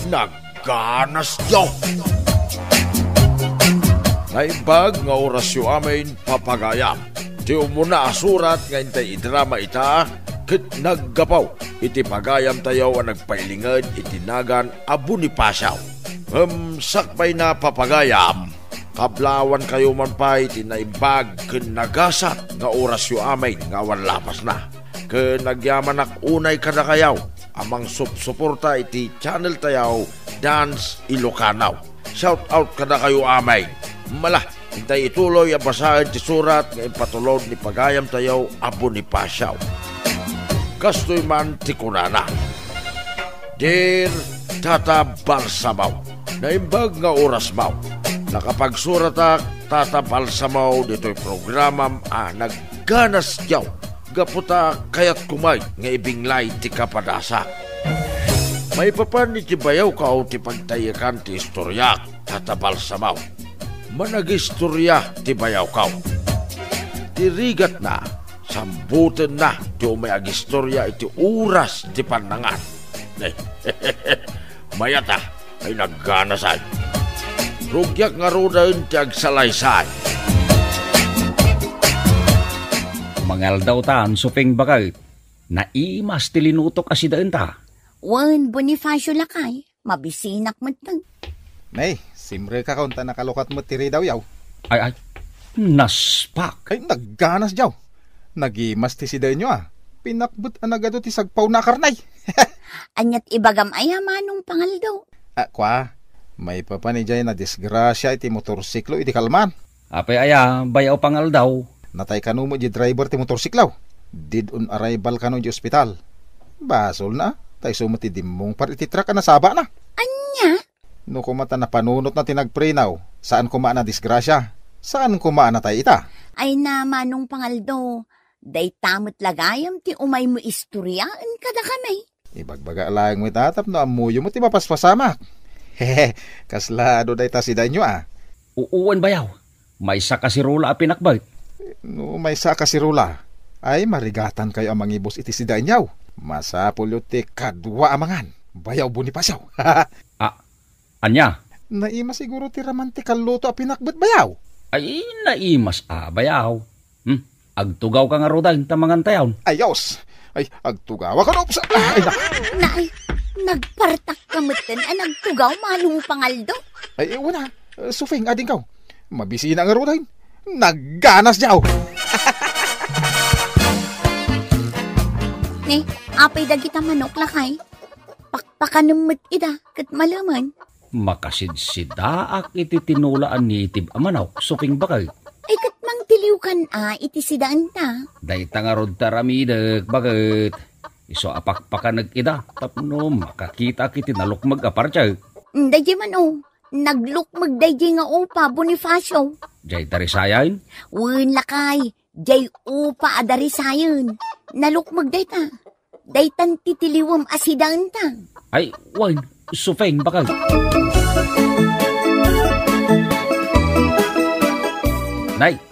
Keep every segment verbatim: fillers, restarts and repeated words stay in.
Nagganas daw. Naimbag nga orasyo amin, papagayam. Ti umuna a surat nga intay idrama ita, ket naggapu iti pagayamtayo a nagpailinged iti nagan a Bonifacio. Ngem sakbayna, papagayam, kablawankayo man pay ti naimbag ken nagasat nga orasyo amin nga awan lapasna. Ken agyamanak unay kadakayo a mangsupsuporta iti channel tayo, Dance Ilocano. Shout out kadakayo amin. Mala, intay ituloy a basaen ti surat nga impatulod ni pagayamtayo a Bonifacio. Kastoy man ti kunana: Dear Tata Balsamo, naimbag nga orasmo. Nakapagsuratak, Tata Balsamo, ditoy programam a Nagganas Daw, gapu ta kayatko met nga ibinglay ti kapadasak. Maipapan iti bayawko ti pagtaykan ti istoriak, Tata Balsamo. Managistoria ti bayawko. Ti rigatna, sambutenna ti umay agistoria iti oras ti pannangan. Mayat a, ay nagganasay. Rugiak ngaruden ti agsalaysay. Mangaldaw tan, Suping baket. Naimas ti linutok a sidaenta. Wen, Bonifacio lakay, mabisinak metten. Nay, simrekakon ta nakalukat met ti ridawyo. Ay, ay, naspak. Ay, nagganas daw. Nagimas ti sidaenyo a. Pinakbet a nagadu ti sagpawna a karnay. Aniat ibagam aya, Manong Pangaldaw? A, kua, maipapan idiay nadisgrasia iti motorsiklo iti kalman. Apay aya, Bayaw Pangaldaw? Natay kano met di driver ti motorsiklo. Dead on arrival kano di ospital. Basolna, ta isu met ti dimmungpar iti truck a nasabana. Ania? No koma ta napanunotna ti nagpreno, saan koma a nadisgrasia. Saan koma a natay ita. Ay na, Manong Pangaldaw, dayta met la gayam ti umaymo istoriaen kadakami. Ibagbaga laeng met a tapno ammoyo met ti mapaspasamak. Hehe, kasla adu dayta sidaenyo a. Uwan, Bayaw. Maysa a kaserola a pinakbet. No maysa a kaserola, ay marigatankayo a mangibus iti sidaenyo. Masapulyo ti kadua a mangan, Bayaw Bonifacio. A, ania? Naimas siguro ti raman ti kalluto a pinakbet, Bayaw. Ay, naimas a, Bayaw. Hmm? Agtugawka ngaruden ta mangantayon. Ayos. Ay, agtugawak. Ano? Ay, na. Nay, nagpartakka metten a nagtugaw, Manong Pangaldaw. Ay, wen a. Suping, adingkaw. Mabisina ngaruden. Nagganas daw. Ne, apay dagita manok, lakay? Pakpakanem met ida ket malemen. Makasidsidaak iti tinola a native a manok, Suping baket. Ay, ket mangtiliwkan a iti sidaenta. Dayta ngarud ti aramidek, baket. Isu a pakpakanek ida tapno makakitaak iti nalukmeg a partek. Daydiay man, o. Naglukmeg daydiay nga upa, Bonifacio. Diay darisayen? Wen, lakay. Diay upa a darisayen. Nalukmeg dayta. Daytan ti tiliwem a sidaenta. Ay, wen, Suping, baket. Nay,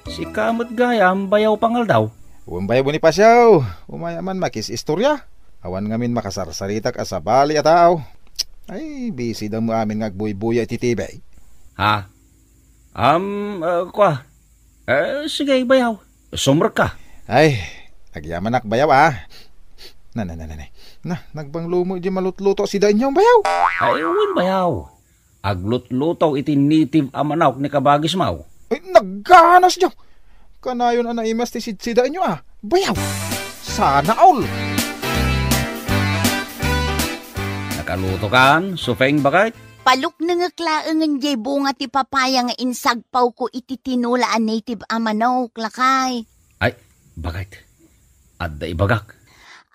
sika met gayam, Bayaw Pangaldaw. Wen, Bayaw Bonifacio, umay a man makis-istoria. Awan ngamin makasarsaritak a sabali a tao. Ay, busy da mo amin nga agbuybuya iti T V. Ha? Am, ah, kua. Eh, sige, Bayaw. Sumrekka. Ay, agyamanak, Bayaw, a. Na, na, na, na, na. Na, nagbanglo mo di malutluto a sidaenyo, Bayaw. Ay, wen, Bayaw. Aglutluto iti native a manok ni kabagismo. Ay, nagganas daw. Kanayon a naimas ti sidsidaenyo, a. Bayaw. Sana all. Nakalutokan, Suping, baket? Paluknengek laengen diay bunga ti papaya nga insagpawko iti tinola a native a manok, lakay. Ay, baket. Adda ibagak.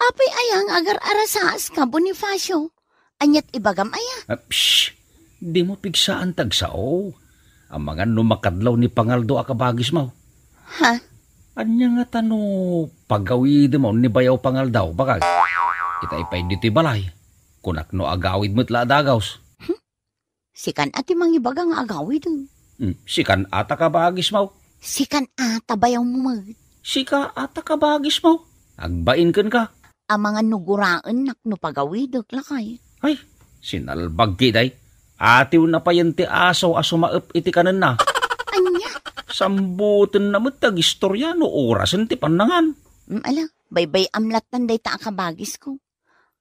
Apay aya nga agar-arasaaska, Bonifacio? Aniat ibagam aya? Ah, psh! Dimo pigsaan ti agsao. Amangan no makadlaw ni Pangaldaw a kabagismo. Ha? Ania ngata no pagawidem ni Bayaw Pangaldaw, baket? Itay pay ditoy balay. Kunak no agawid met la a dagus. Sikan a ti mangibaga nga agawiden. Hmm, sikan a ta kabagismo. Sikan a ta bayawmo met. Sika a ta kabagismo. Agbain kenka. Amangan no guraennak no pagawidek, lakay. Ay, Sinalbag ketdi. Atiwna payen ti aso a sumaep iti kanenna. Ania? Sambutenna met ti agistoria no orasen ti pannangan. Mm, ala, baybay-am lattan dayta a kabagisko.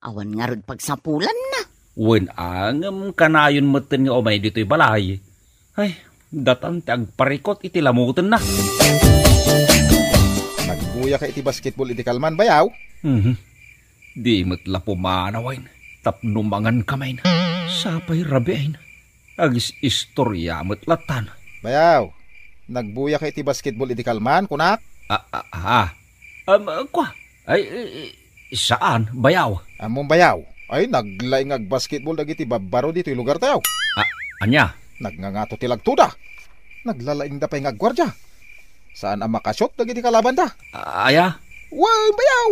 Awan ngarud pagsapulanna. Wen, ngem kanayon metten nga umay ditoy balay. Ay, datan ti agparikut iti lamutenna. Nagbuya ka iti basketball iti kalman, bayaw? Mhm. Di met la pumanawen tapno mangan kamin. Sapay rabiin. Agis-istoria met lattan. Bayaw, nagbuya ka iti basketball iti kalman, kunak? Ah, ah, ah. Um, kua? Ay, eh, eh, saan, bayaw? Ammom, bayaw. Ay, naglaing nga agbasketball dagiti babbaro ditoy lugar tayo. Ah, ania? Nagngangato ti lagtoda. Naglalaingda pay nga agguardia. Saan a makashot dagiti kalabanda. Ah, aya? Wen, bayaw!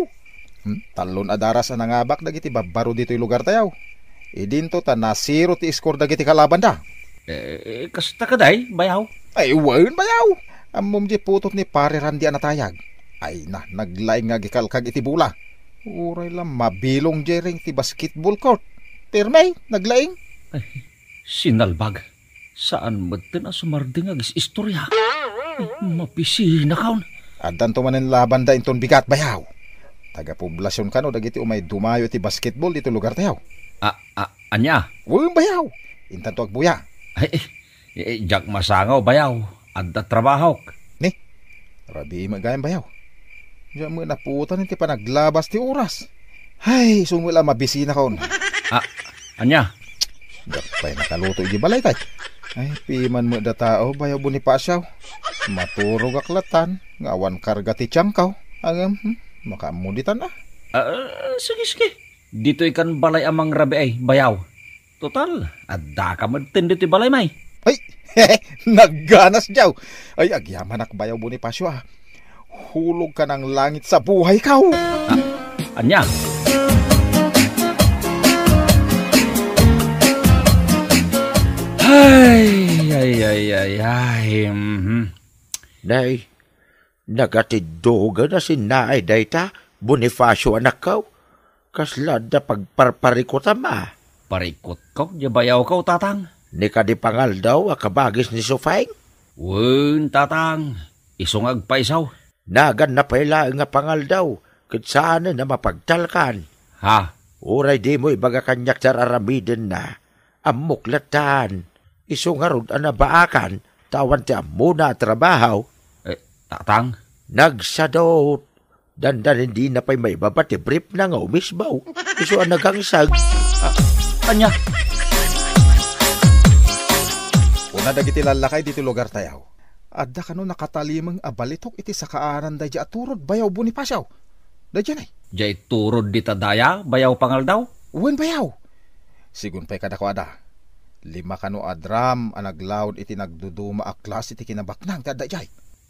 Hmm, tallon a daras a nangabak dagiti babbaro ditoy lugar tayo. Idinto ta nasiro ti score dagiti kalabanda. Eh, eh, kasta kadi, bayaw? Ay, wen, bayaw! Ammom di putot ni Pare Randy a natayag. Ay na, naglaing nga agikalkag iti bola. Uray la mabilong diay ring ti basketball court. Pirme, naglaing. Ay, sinalbag. Saan metten a sumardeng agis-istoria. Mapisinakaon. Addanto manen labanda inton bigat, bayaw. Taga-poblasion kano dagiti umay dumayo iti basketball ditoy lugar tayo. Ah, ah, ania? Wen, bayaw. Intanto agbuya. Ay, eh, eh, diak masangaw, bayaw. Adda trabahok. Ni, rabii met gayam, bayaw. Diak met napuotan iti panaglabas ti oras. Ay, isu met la mabisinakaon. Ah, ania? Diak pay nakaluto iti balay, tay. Ay, piman met da tao, bayaw Bonifacio. Maturogak lattan, nga awan karga ti tiangko. Ngem, hmm, makaammo ditan, ah. Ah, sige, sige. Ditoy kan balay a mangrabii, bayaw. Total, addaka metten ditoy balay, may. Ay, nagganas diaw. Ay, agyamanak, bayaw Bonifacio, ah. Hulog ka ng langit sa buhay ko. Ah, ania? Ay, ay, ay, ay, ay, mhm. Nay, nagatiddogan a sinnaay dayta, Bonifacio, anakko. Kasla adda pagparparikutam, a? Parikutko, diay bayawko, tatang. Ni kadi pangaldaw a kabagis ni Sufeng? Wen, tatang. Isu nga agpaisaw. Naganna pay laeng nga pangaldaw, ket saanen a mapagtalkan. Ha? Uray dimo ibaga kaniak ti ar-aramidenna, ammok lattan. Isu ngarud a nabaakan, ta awan ti ammona a trabaho. Eh, tatang? Nagsadot. Dandanin dina pay maibaba ti briefna nga umisbaw. Isu a nagangsag. Ah, ania? Kuna dagiti lallakay ditoy lugar tayo, adda kano nakatalimeng a balitok iti sakaanan daydiay a turod, bayaw Bonifacio. Daydiay nay. Diay turod dita daya, bayaw pangaldaw? Wen, bayaw. Sigun pay kadakuada. Lima kano a drum a naglaud iti nagduduma a klase ti kinabaknang ti adda idiay.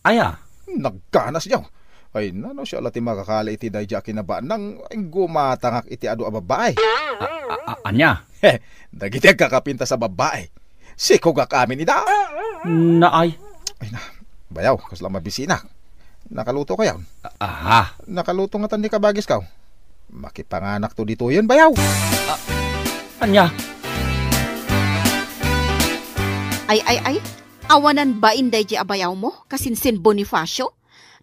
Aya? Nagganas diaw. Ay, nano siya la ti makakali iti daydiay a kinabaknang, gumatangak iti adu a babbai. A-, a-, a-, ania? He, dagiti agkakapintas a babbai. Sikogak amin ida. Naay. Ay na, bayaw, kasla mabisinak. Nakaluto kayon? A-, aha. Nakaluto ngatan ni kabagisko. Makipanganak to ditoyen, bayaw. A-, ania? Ay, ay, ay. Awanan bain daydiay a bayawmo, kasinsin Bonifacio?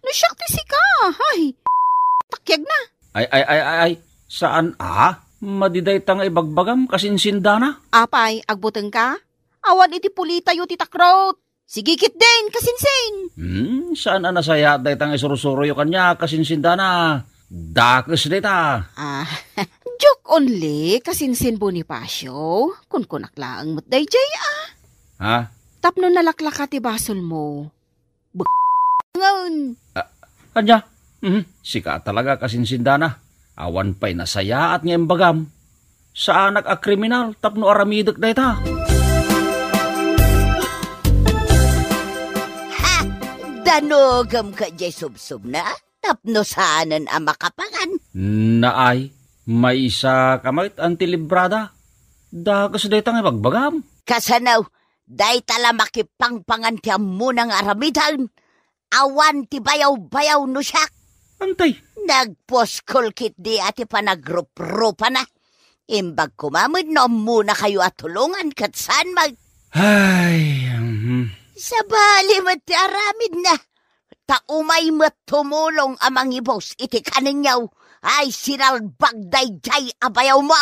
No siak ti sika, ay, takyag na. Ay, ay, ay, ay, ay, saan a? Madi dayta nga ibagbagam, kasinsin Dana? Apay, agbuteng ka? Awan iti pulitayo ti takrot. Sige ketdin, kasinsin. Hmm, saan a nasayaat dayta nga isursuroyo kaniak, kasinsin Dana? Dakes dayta. Ah, joke only, kasinsin Bonifacio. Kunkunak laeng met daydiay, a. Ha? Tapno nalaklaka ti basolmo. Bek-, ngan. A-, ania? Mhm, sika talaga, kasinsin Dana. Awan pay nasayaat nga imbagam. Saanak a kriminal tapno aramidek dayta. Ha! Danogem ka diay subsubna? Tapno saanen a makapangan. Naay, maysa ka met a ti librada. Dakes dayta nga ibagbagam. Kasano, dayta la makipangpangan ti ammona nga aramiden. Awan ti bayaw-bayaw no siak. Antay? Nagpuskol ketdi a ti panagruprupana. Imbag koma met no ammonakayo a tulongan ket saan mag- Ay, mhm. Sabali met ti aramidna. Ta umay met tumulong a mangibus iti kanenyo. Ay, sinalbag daydiay a bayawmo.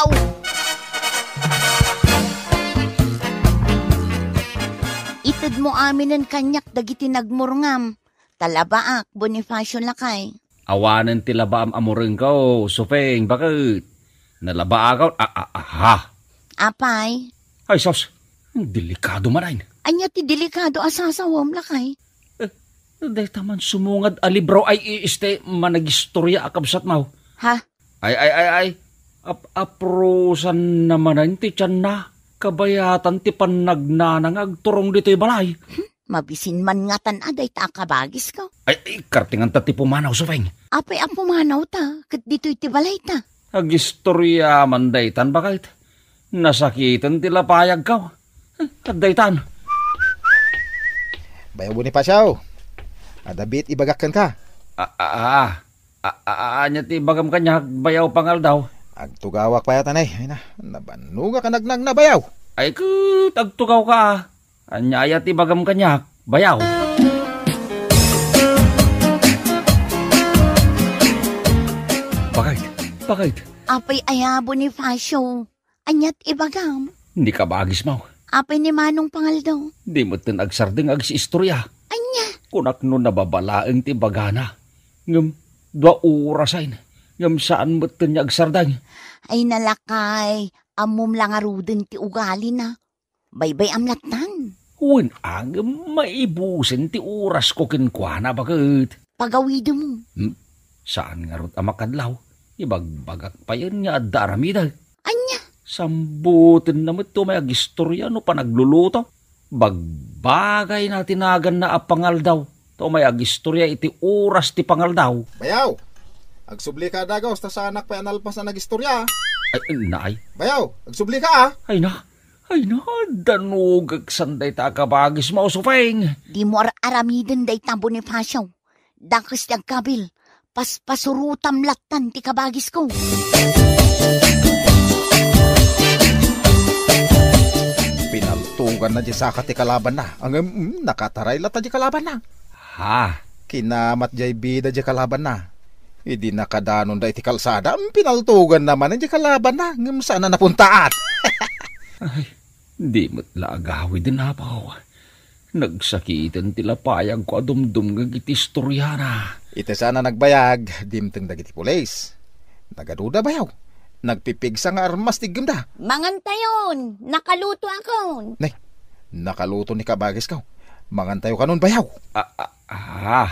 Itedmo aminen kaniak dagiti nagmurngam. Ta labaak, Bonifacio lakay. Awanen ti labaam a murengko, Sufeng, baket. Nalabaakaw, a, a, aha. Apay? Ay, sus, delikado manen. Ania ti delikado a sasawem, lakay? Eh, dayta man sumungad a libro ay i-, este, managistoria a kabsatmo. Ha? Ay, ay, ay, ay. Ap-, aprusan na manen ti tianna. Kabayatan ti pannagnana nga agturong ditoy balay. Hmm, mabisin man ngatan a dayta a kabagisko. Ay, ay, kartinganta ti pumanaw, Sufeng. Apay a pumanawta, ket ditoy ti balayta? Agistoria man daytan, baket. Nasakiten ti lapayagko. Eh, adda itan. Bayaw Bonifacio, adda biit ibagak kenka. A, a, a, a, a, ania ti ibagam kaniak, bayaw pangaldaw? Agtugawak pay a tanay. Ay na, nabannogak a nagnagna, bayaw. Ay ket, agtugawka. Ania aya ti ibagam kaniak, bayaw? Baket, baket. Apay aya, Bonifacio? Ania ti ibagam? Ni kabagismo. Apay ni Manong Pangaldaw? Di metten agsardeng agsiistoria. Ania? Kunak no nababalaeng ti ibagana. Ngem dua orasen. Ngem saan metten nga agsardeng. Ay, lakay, ammom la ngaruden ti ugalina. Baybay-am lattan. Wen, ngem maibusen ti orasko kenkuana, baket. Pagawidem. Hmm? Saan ngarud a makadlaw? Ibagbagak payen nga adda aramidek. Ania? Sambutenna met ti umay agistoria no panagluluto. Bagbagayna ti naganna a pangaldaw. Ta umay agistoria iti oras ti pangaldaw. Bayaw, agsublika a dagus ta saanak pay a nalpas a nagistoria. Ay, naay. Bayaw, agsublika a. Ay na, ay na, danugek san dayta a kabagismo, Sufeng. Dimo ar-aramiden dayta, Bonifacio. Dakes ti agkabil, paspasurotam lattan ti kabagisko. Pinaltoganna diay saka ti kalabanna. Ngem, mm, nakataray latta diay kalabanna. Ha? Kinamat diay bida diay kalabanna. Idi nakadanonda iti kalsada, mm, pinaltoganna manen diay kalabanna. Ngem saan a napuntaat. Ay, di met la agawiden, apo. Nagsakiten ti lapayagko a dumdumngeg iti istoriana. Iti saan a nagbayag, dimteng dagiti pulis. Nagaduda, bayaw. Nagpipigsa nga armas ti iggemda. Mangantayon, nakalutoakon. Nay, nakaluto ni kabagisko. Mangantayo kanon, bayaw. Ah, ah, ah.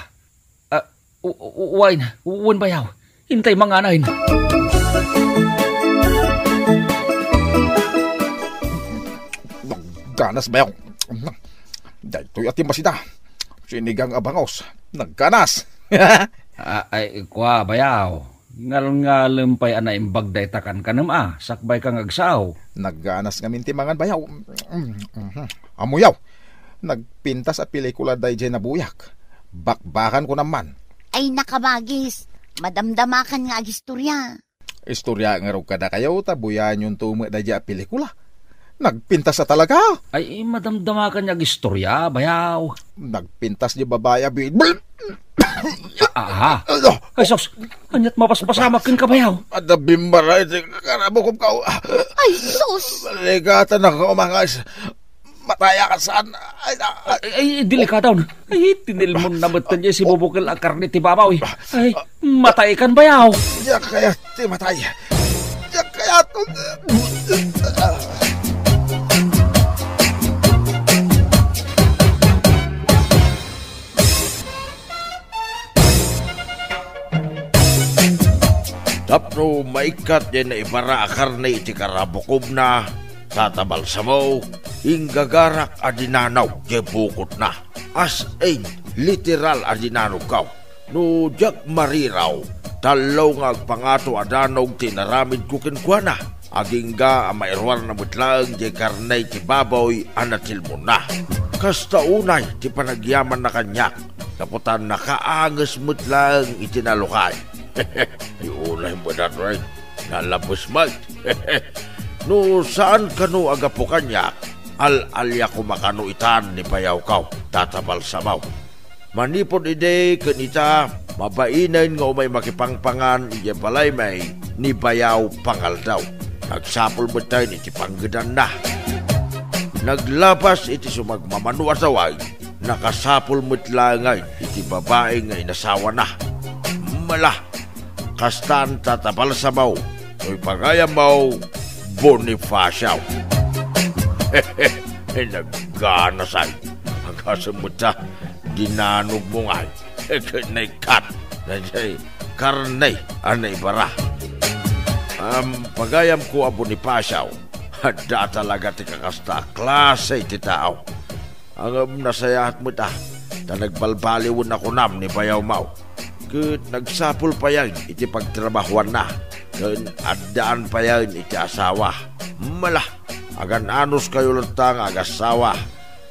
Ah, u-, u-, wen, wen, bayaw. Intay manganen. Nagganas, bayaw. Daytoy a timmasida. Sinigang a bangus. Nagganas. Ah, ay, kua, bayaw. Ngalngalem pay a naimbag dayta kankanem a, sakbay ka nga agsao. Nagganas ngamin ti mangan, bayaw. Amuyaw. Nagpintas a pelikula daydiay nabuyak. Bakbakan ko naman. Ay, nakabagis. Madamdamakan nga agistorya. Istorya ngarud kadakayo ta buyaenyon to met daydiay a pelikula. Nagpintas a talaga. Ay, madamdamakan nga agistorya, bayaw. Nagpintas diay babai a bi-, Ah, ah, ah. Ay, sus! Ania't mapaspasamak kenka, bayaw? Adda bimmaray ti karabukobko. Ay, sus! Ligatan ako, mangas. Matay ka saan? Ay, na-, Ay, ay, delikado. Ay, tinilmon na met diay sibubukel a karne ti babaw, eh. Ay, matay kan, bayaw. Diak kayat ti matay. Diak kayat. Tapno maikkat diay naibara a karne iti karabukobna, tata balsamo, inggagarak a dinanog diay bukotna. As in, literal a dinanogko. No diak mariraw, tallo nga agpangato a danog ti inaramidko kenkuana. Agingga a mairuarna met laeng diay karne ti baboy a natilmonna. Kasta unay ti panagyamanna kaniak, gapu ta nakaanges met laeng iti nalukay. Ay, unay met, Ray. Nalabes met. No saan kano a gapu kaniak, al-alia koma kano itan ni bayawko, Tata Balsamo. Manipud idi ken ita, mabainen nga umay makipangpangan idiay balaymi ni Bayaw Pangaldaw. Nagsapul metten iti panggedanna. Naglabas iti sumagmamano a tawag, nakasapul met laengen iti babai nga inasawana. Mala, kastan, Tata Balsamo, no ipagayammo, Bonifacio. Nagganasay. Agasem met ta, dinanogmo ngay. Ket naikkat, daydiay karne a naibara. Am, pagayamko a Bonifacio, adda talaga ti kakasta a klase ti tao. Ngem nasayaat met a, ta nagbalbaliwen a kunam ni bayawmo. Ket nagsapul payen iti pagtrabahoanna, ken addaan payen iti asawa. Mala, agan-anuskayo latta nga agassawa,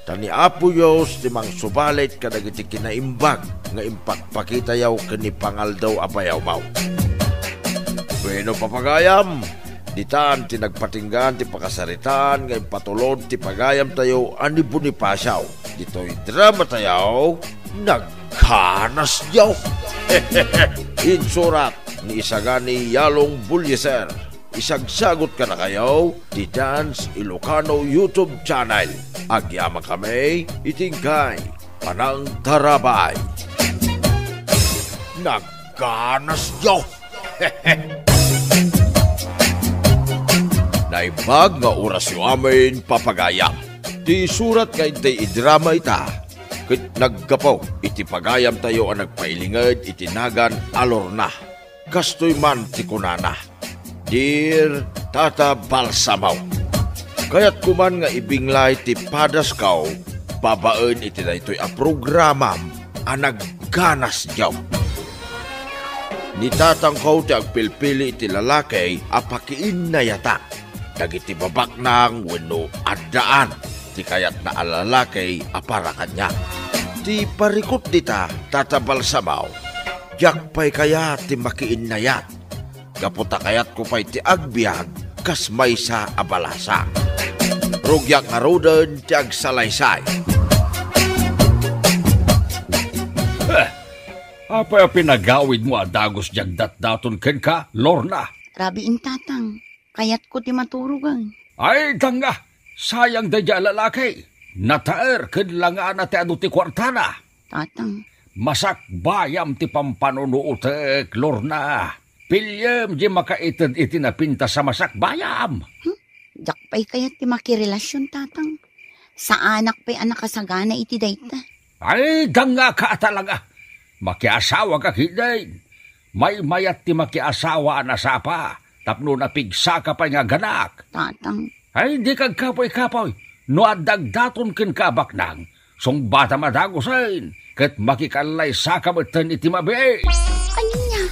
ta ni Apo Dios ti mangsubalit kadagiti kinaimbag nga impakpakitayo ken ni Pangaldaw a bayawmo. Bueno, papagayam, ditan ti nagpatinggaan ti pakasaritaan nga impatulod ti pagayamtayo a ni Bonifacio. Ditoy dramatayo, Nagganasyo. Insurat ni Isagani Yalong Bullieser. Isagsagot kadakayo ti Dance Ilocano YouTube channel. Agyamankami iti inkay panangtarabay. Nagganasyo. Naimbag nga orasyo amin, papagayam. Ti surat nga intay idrama ita, ket naggapu iti pagayamtayo a nagpailinged iti nagan a Lorna. Kastoy man ti kunana, "Dear Tata Balsamo, kayatko man nga ibinglay ti padasko babaen iti daytoy a programam a Nagganasyo. Ni tatangko ti agpilpili iti lalaki a pakiinnayatak dagiti babaknang wenno addaan ti kayatna a lalaki a para kaniak. Ti parikut dita, Tata Balsamo, diak pay kayat ti makiinnayat. Gapu ta kayatko pay ti agbiag kas maysa a balasang. Rugiak ngaruden ti agsalaysay." Eh, apay a pinagawidmo a dagus diay agdatdaton kenka, Lorna? Rabiin, Tatang. Kayatko ti maturogen. Ay, danga! Sayang daydiay a lalaki! Nataer ken langana ti adu ti kuartana! Tatang. Masakbayam ti pampanunuotek, Lorna. Piliem diay makaited iti napintas a masakbayam! Hmm? Diak pay kayat ti makirelasion, Tatang. Saanak pay a nakasagana iti dayta. Ay, danga ka talaga! Makiasawa ka ketdin. Maymayat ti makiasawa a nasapa tapno napigsaka pay nga agganak. Tatang. Ay, dika agkapuy-kapuy. No adda agdaton kenka a baknang, sungbatam a dagusen, ket makikallaysaka metten iti mabiit. Ania?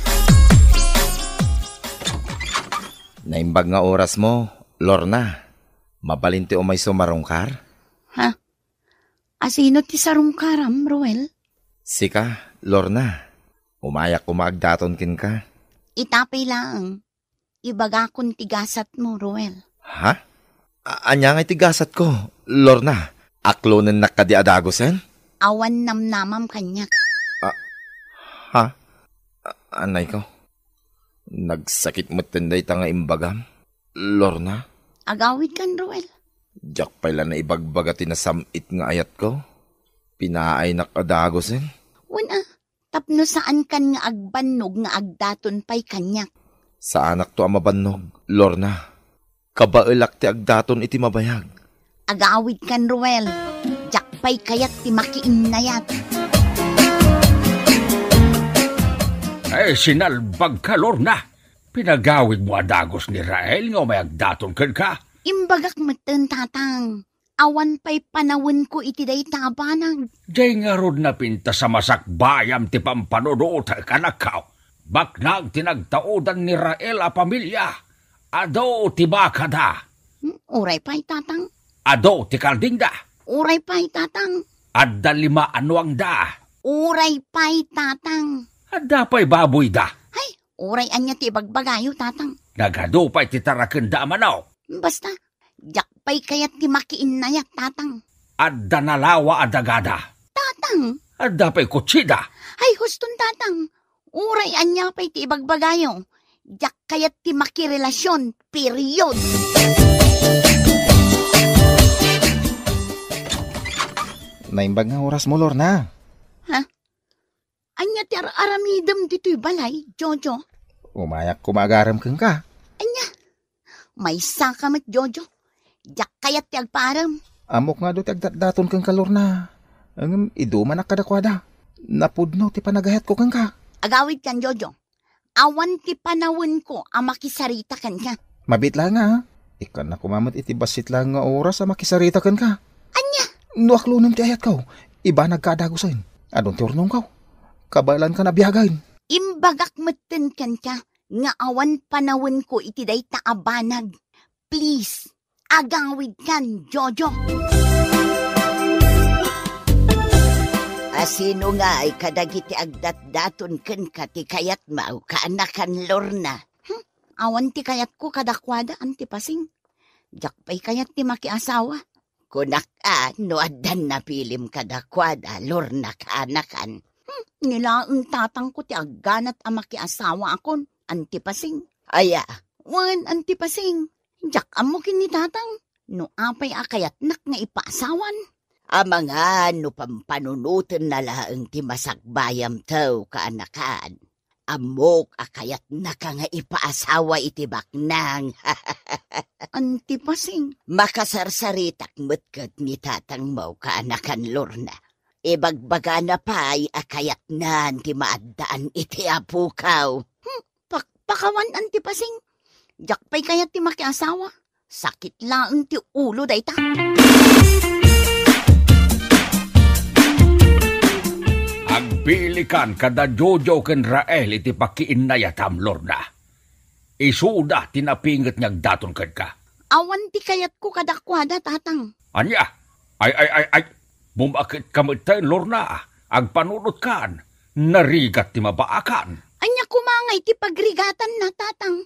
Naimbag nga orasmo, Lorna. Mabalin ti umayso marungkar? Ha? Asino ti sarungkaram, Ruel? Sika, Lorna. Umayak koma agdaton kenka. Ita pay laeng. Ibagakon ti gasatmo, Ruel. Ha? A-, ania ngay ti gasatko, Lorna? Aklonennak kadi a dagusen? Awan namnamam kaniak. A-, ha? A-, anayko? Nagsakit metten dayta nga imbagam, Lorna? Agawidkan, Ruel. Diak pay la naibagbaga ti nasam-it nga ayatko. Pinaaynak a dagusen. Wen a, tapno saankan nga agbannog nga agdaton pay kaniak. Saanakto a mabannog, Lorna. Kabaelak ti agdaton iti mabayag. Agawidkan, Ruel. Diak pay kayat ti makiinnayat. Ay, sinalbagka, Lorna. Pinagawidmo a dagus ni Rael nga umay agdaton kenka? Imbagak metten, Tatang. Awan pay panawenko iti dayta a banag. Diay ngarud napintas a masakbayam ti pampanunotek, anakko. Baknang ti nagtaudan ni Rael a pamilia. Adu ti bakada. Hmm, uray pay, Tatang. Adu ti kaldingda. Uray pay, Tatang. Adda lima a nuangda. Uray pay, Tatang. Adda pay baboyda. Ay, uray ania ti ibagbagayo, Tatang. Nagadu pay ti tarakenda a manok. Basta, diak pay kayat ti makiinnayat, Tatang. Adda nalawa a dagada. Tatang! Adda pay kutsida. Ay, huston, Tatang. Uray ania pay ti ibagbagayo. Diak kayat ti makirelasion. Period. Naimbag nga oras mo, Lorna. Ha? Ania ti ar-aramidem ditoy balay, Jojo? Umayak koma agarem kenka. Ania? Maysaka met, Jojo. Diak kayat ti agparem. Ammok nga adu ti agdatdaton kenka, Lorna. Ngem idumanak kadakuada. Napudno ti panagayatko kenka. Agawidkan, Jojo. Awan ti panawenko a makisarita kenka. Mabiit laeng, a. Ikkanna koma met iti bassit laeng nga oras a makisarita kenka. Ania? No aklonem ti ayatko, ibanagka a dagusen. Adun ti urnongko. Kabaelankan a biagen. Imbagak metten kenka nga awan panawenko iti dayta a banag. Please, agawidkan, Jojo. A sino ngay kadagiti agdatdaton kenka ti kayatmo, kaanakan Lorna? Hmm, awan ti kayatko kadakuada, Anti Pasing. Diak pay kayat ti makiasawa. Kunak a, no addan napilim kadakuada, Lorna, kaanakan. Hmm, ni laeng tatangko ti agganat a makiasawakon, Anti Pasing. Aya? Wen, Anti Pasing. Diak ammo ken ni Tatang no apay a kayatnak nga ipaasawan. Amangan no pampanunotenna laeng ti masakbayamto, kaanakan. Ammok a kayatnaka nga ipaasawa iti baknang. Anti Pasing. Makasarsaritak met ket ni tatangmo, kaanakan Lorna. Ibagbagana pay a kayatnan ti maaddaan iti apokaw. Hmm, pak-, pakawan, Anti Pasing. Diak pay kayat ti makiasawa. Sakit laeng ti ulo dayta. Agpilikan kada Jojo ken Rael iti pakiinnayatam, Lorna. Isuda ti napinget nga agdaton kenka. Awan ti kayatko kadakuada, Tatang. Ania? Ay, ay, ay, ay. Bumaketka metten, Lorna. Agpanunotkan. Narigat ti mabaakan. Ania koma ngay ti pagrigatanna, Tatang?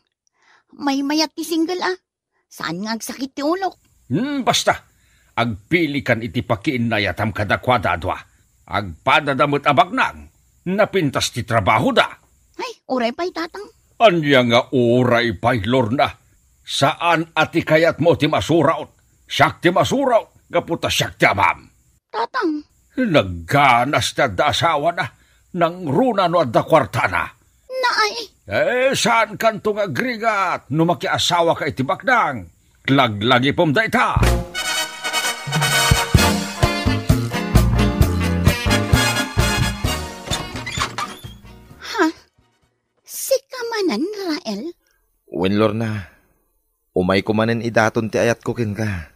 Maymayat ti single, a. Saan nga agsakit ti ulok? Hmm, basta. Agpilikan iti pakiinnayatam kadakuada a dua. Agpadada met a baknang. Napintas ti trabahoda. Ay, uray pay, Tatang. Ania nga uray pay, Lorna? Saan a ti kayatmo ti masuraw? Siak ti masuraw, gapu ta siak ti amam. Tatang. Nagganas ti adda asawana, nangruna no adda kuartana. Naay. Eh, saankanto nga agrigat no makiasawaka iti baknang? Laglagipem dayta. Ha? Sika manen, Rael? Wen, Lorna. Umayko manen idaton ti ayatko kenka.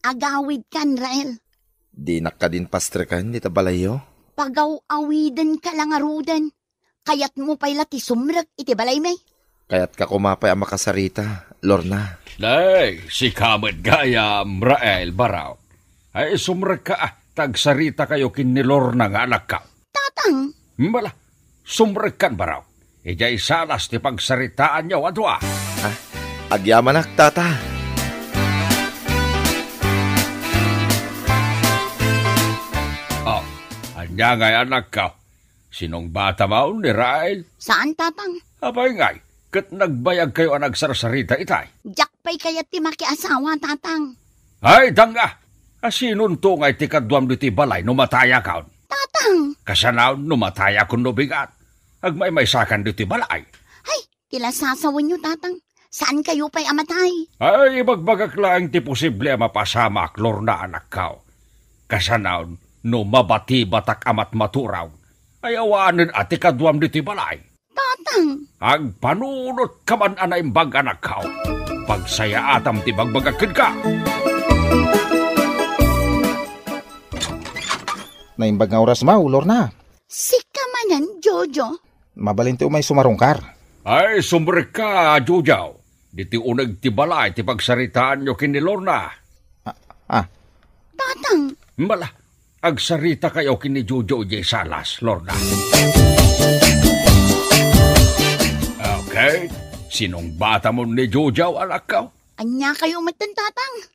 Agawidkan, Rael. Dinak kadin pastreken dita balayyo? Pagaw-awidenka la ngaruden. Kayatmo pay la ti sumrek iti balaymi? Kayatka koma pay a makasarita, Lorna. Nay, sika met gayam, Rael, baro. Ay, sumrekka, a, ta agsaritakayo ken ni Lorna nga anakko. Tatang! Bala, sumrekkan, baro. Idiay salas ti pagsaritaanyo a dua. Ah, agyamanak, Tata. Oh, ania ngay anakko? Sinungbatam ni Rael? Saan, Tatang. Apay ngay, ket nagbayagkayo a nagsarsarita itay? Diak pay kayat ti makiasawa, Tatang. Ay, danga! Asinonto ngay ti kaduam ditoy balay no matayakon? Tatang! Kasano no matayakon no bigat? Agmaymaysakan ditoy balay. Ay, ti la sasawenyo, Tatang. Saankayo pay a matay? Ay, ibagbagak laeng ti posible a mapasamak, Lorna, anakko. Kasano no mabatibatak a matmaturaw? Ay, awanen a ti kaduam ditoy balay. Tatang! Agpanunotkaman a naimbag, anakko. Pagsayaatam ti bagbagak kenka. Naimbag nga oras, Mau, Lorna. Sika manen, Jojo. Mabalin ti umay sumarungkar. Ay, sumrekka, Jojo. Ditoy uneg ti balay ti pagsaritaanyo ken ni Lorna. Ah, ah. Tatang! Bala, agsaritakayo ken ni Jojo idiay salas, Lorna. Okay, Sinungbatamon ni Jojo, anakko? Ania kayo metten, Tatang?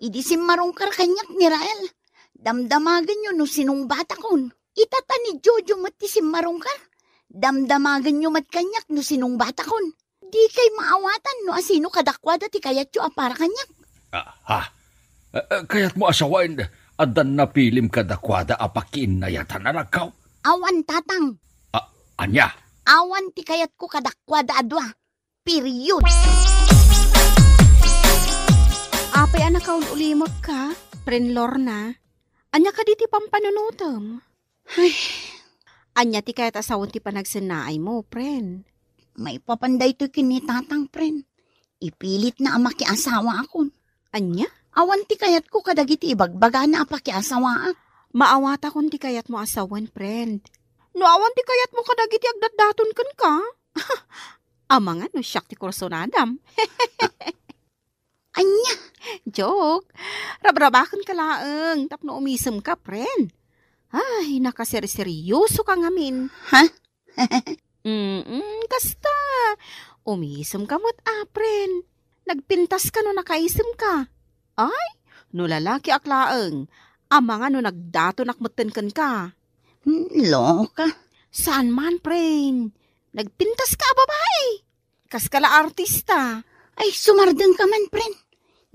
Idi simmarungkar kaniak ni Rael, damdamagenyo no sinungbatakon. Itata ni Jojo met ti simmarungkar, damdamagenyo met kaniak no sinungbatakon. Dikay maawatan no asino kadakuada ti kayatyo a para kaniak. Ah, ha? Eh, eh, kayatmo a sawen, addan napilim kadakuada a pakiinnayatan, anakko? Awan, Tatang. Ah, ania? Awan ti kayatko kadakuada a dua. Period. Apay a nakaul-ulimekka, Pren Lorna? Ania kadi ti pampanunotem? Ay. Ania ti kayat a sawen ti panagsennaaymo, Pren? Maipapan daytoy ken ni Tatang, Pren. Ipilitna a makiasawaakon. Ania? Awan ti kayatko kadagiti ibagbagana a pakiasawaak. Maawatakon ti kayatmo a sawen, Pren. No awan ti kayatmo kadagiti agdatdaton kenka, amangan no siak ti kursunadam. Ania? Joke. Rabrabakenka laeng tapno umisemka, Pren. Ay, nakaserseryosoka ngamin. Ha? Mm, kasta. Umisemka met, a, Pren. Nagpintaska no nakaisemka. Ay, no lalakiak laeng, amangan no nagdatonak metten kenka. Hmm, loka. Saan man, Pren. Nagpintaska a babai. Kaska la artista. Ay, sumardengka man, Pren.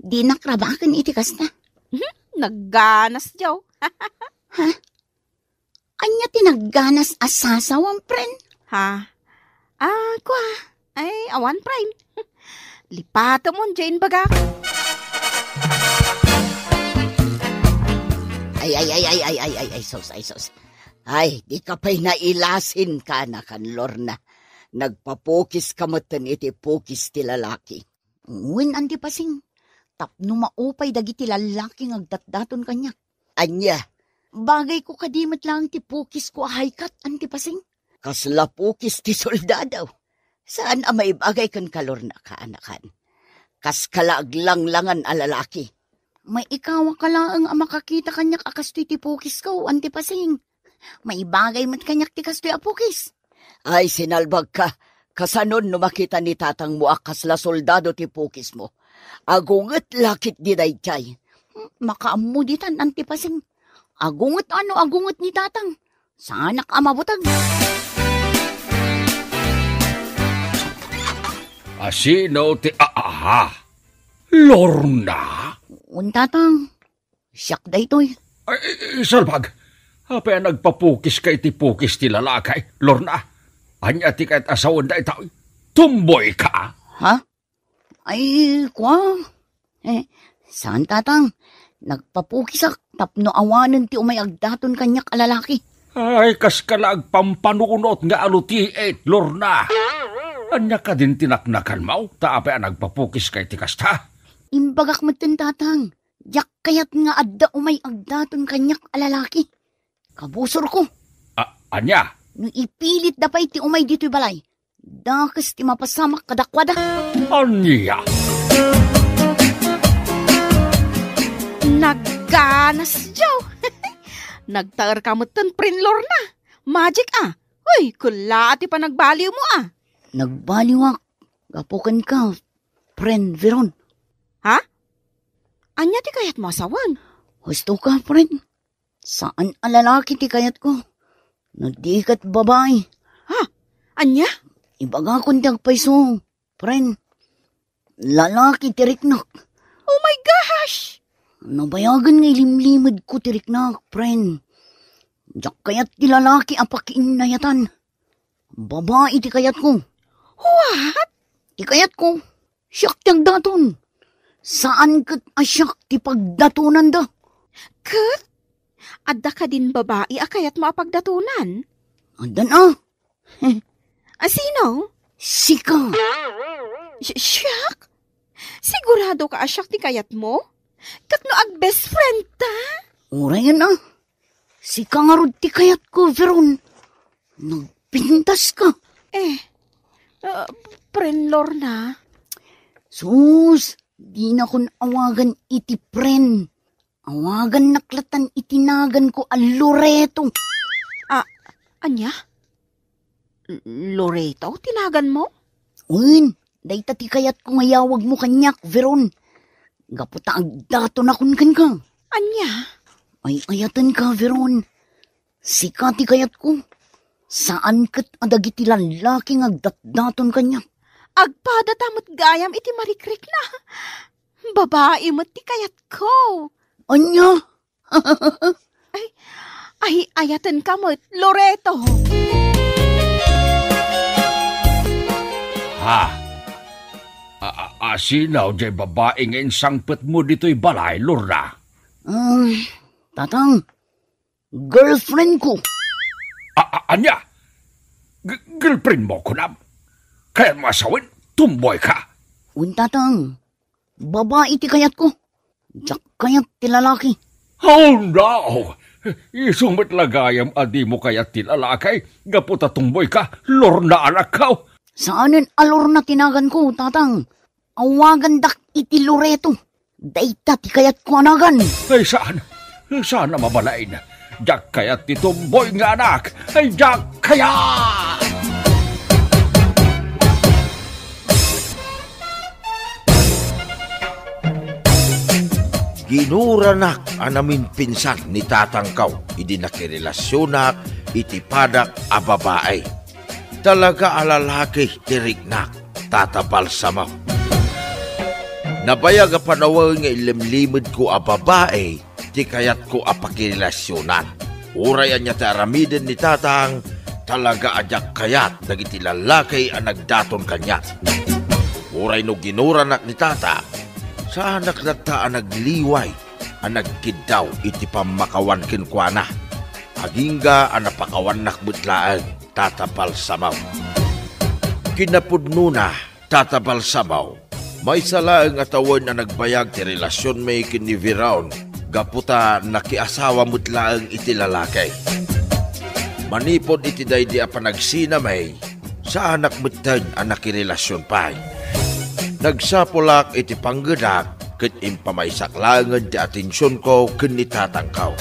Dinak rabaken iti kasta. Mhm, nagganas, Joe. Ha? Ania ti nagganas a sasawem, Pren? Ha? Ah, kua. Ay, awan, Pren. Lipatemon, Jane, bagak. Ay, ay, ay, ay, ay, ay, ay, ay, sus, ay, sus. Ay, di ka pay nailasin, kaanakan, Lorna. Nagpapukiska metten iti pukis ti lalaki. Wen, Anti Pasing, tapno maupay dagiti lallaki nga agdatdaton kaniak. Ania? Bagayko kadi met laeng ti pukisko a high cut, Anti Pasing. Kasla pukis ti soldado. Saan a maibagay kenka, Lorna, kaanakan. Kaska la aglanglangan a lalaki. Maikawaka laeng a makakita kaniak a kastoy ti pukisko, Anti Pasing. Maibagay met kaniak ti kastoy a pukis. Ay, sinalbagka. Kasanon no makita ni tatangmo a kasla soldado ti pukismo? Agunget la ketdi daydiay. Hmm, makaammo ditan, Anti Pasing. Agunget ano agunget ni tatang. Saanak a mabuteg. Asino ti aaha? Lorna? Un, tatang. Siak daytoy. Ay, ay, ay, salbag. Apay a nagpapukiska iti pukis ti lalaki, Lorna? Ania ti kayat a sawen daytoy? Tumboyka? Ha? Ay, kua? Eh, saan, tatang? Nagpapukisak tapno awanen ti umay agdaton kaniak a lalaki. Ay, kaska la agpampanunot nga alutiit, Lorna. Ania kadin ti naknakanmo? Ta apay a nagpapukiska iti kasta? Imbagak metten, tatang. Diak kayat nga adda umay agdaton kaniak a lalaki. Kabusorko. A-, ania? No ipilitda pay ti umay ditoy balay, dakes ti mapasamak kadakuada. Ania? Nagganas, Joe. Nagtaerka metten, Pren Lorna. Magic, a. Uy, kulla ti panagbaliwmo, a. Nagbaliwak gapu kenka, Pren Veron. Ha? Ania ti kayatmo a sawen? Husto ka, Pren. Saan a lalaki ti kayatko. No di ket babai. Ha? Ania? Ibagakon ti agpayso, Pren. Lalaki ti riknak. Oh my gosh! Nabayagen nga ilimlimedko ti riknak, Pren. Diak kayat ti lalaki a pakiinnayatan. Babai ti kayatko. What? Ti kayatko, siak ti agdaton. Saan ket a siak ti pagdatonanda. Ket? Adda kadin babai a kayatmo a pagdatonan? Addan a. A sino? Sika. Si-, siak? Sigurado ka a siak ti kayatmo? Ket no ag-best friend ta? Uray a. Sika ngarud ti kayatko, Veron. Nagpintas ka. Eh, ah, Pren Lorna? Sus, dinakon awagan iti Pren. Awagannak latan iti naganko a Loreto. Ah, ania? L-, Loreto ti naganmo? Wen, Dayta ti kayatko nga iyawagmo kaniak, Veron. Gapu ta agdatonakon kenka. Ania? Ay-ayatenka, Veron. Sika ti kayatko. Saan ket a dagiti lallaki nga agdatdaton kaniak. Agpadata met gayam iti marikrikna. Babai met ti kayatko. Ania? Ay, ay-ayatenka met, Loreto. Ha? A, a, a, sino diay babai nga insangpetmo ditoy balay, Lorna? Um, Tatang, girlfriend ko. A, a, ania? G-, girlfriend mo, kunam? Kayatmo a sawen, tomboy ka? Wen, Tatang. Babai ti kayatko. Diak kayat ti lalaki. Oh, no! Isu met la gayam a dimo kayat ti lalaki, gapu ta tomboy ka, Lorna anakko. Saanen a Lorna ti naganko, Tatang. Awagandak iti Loreto. Dayta ti kayatko a nagan. Ay, saan? Saan a mabalin? Diak kayat ti tomboy nga anak. Ay, diak kayat! Ginuranak a naminpinsan ni tatangko idi nakirelasionak iti padak a babai. Talaga a lalaki ti riknak, Tata Balsamo. Nabayag a panawen nga ilimlimedko a babai ti kayatko a pakirelasionan. Uray ania ti aramiden ni tatang, talaga a diak kayat dagiti lallaki a nagdaton kaniak. Uray no ginuranak ni tatang, saanak latta a nagliway a nagkiddaw iti pammakawan kenkuana. Agingga a napakawannak met laeng, Tata Balsamo. Kinapudnona, Tata Balsamo, maysa laeng a tawen a nagbayag ti relasionmi ken ni Veron gapu ta nakiasawa met laeng iti lalaki. Manipud iti daydi a panagsinami, saanak metten a nakirelasion pay. Nagsapulak iti panggedak ket impamaysak laengen ti atensionko ken ni tatangko.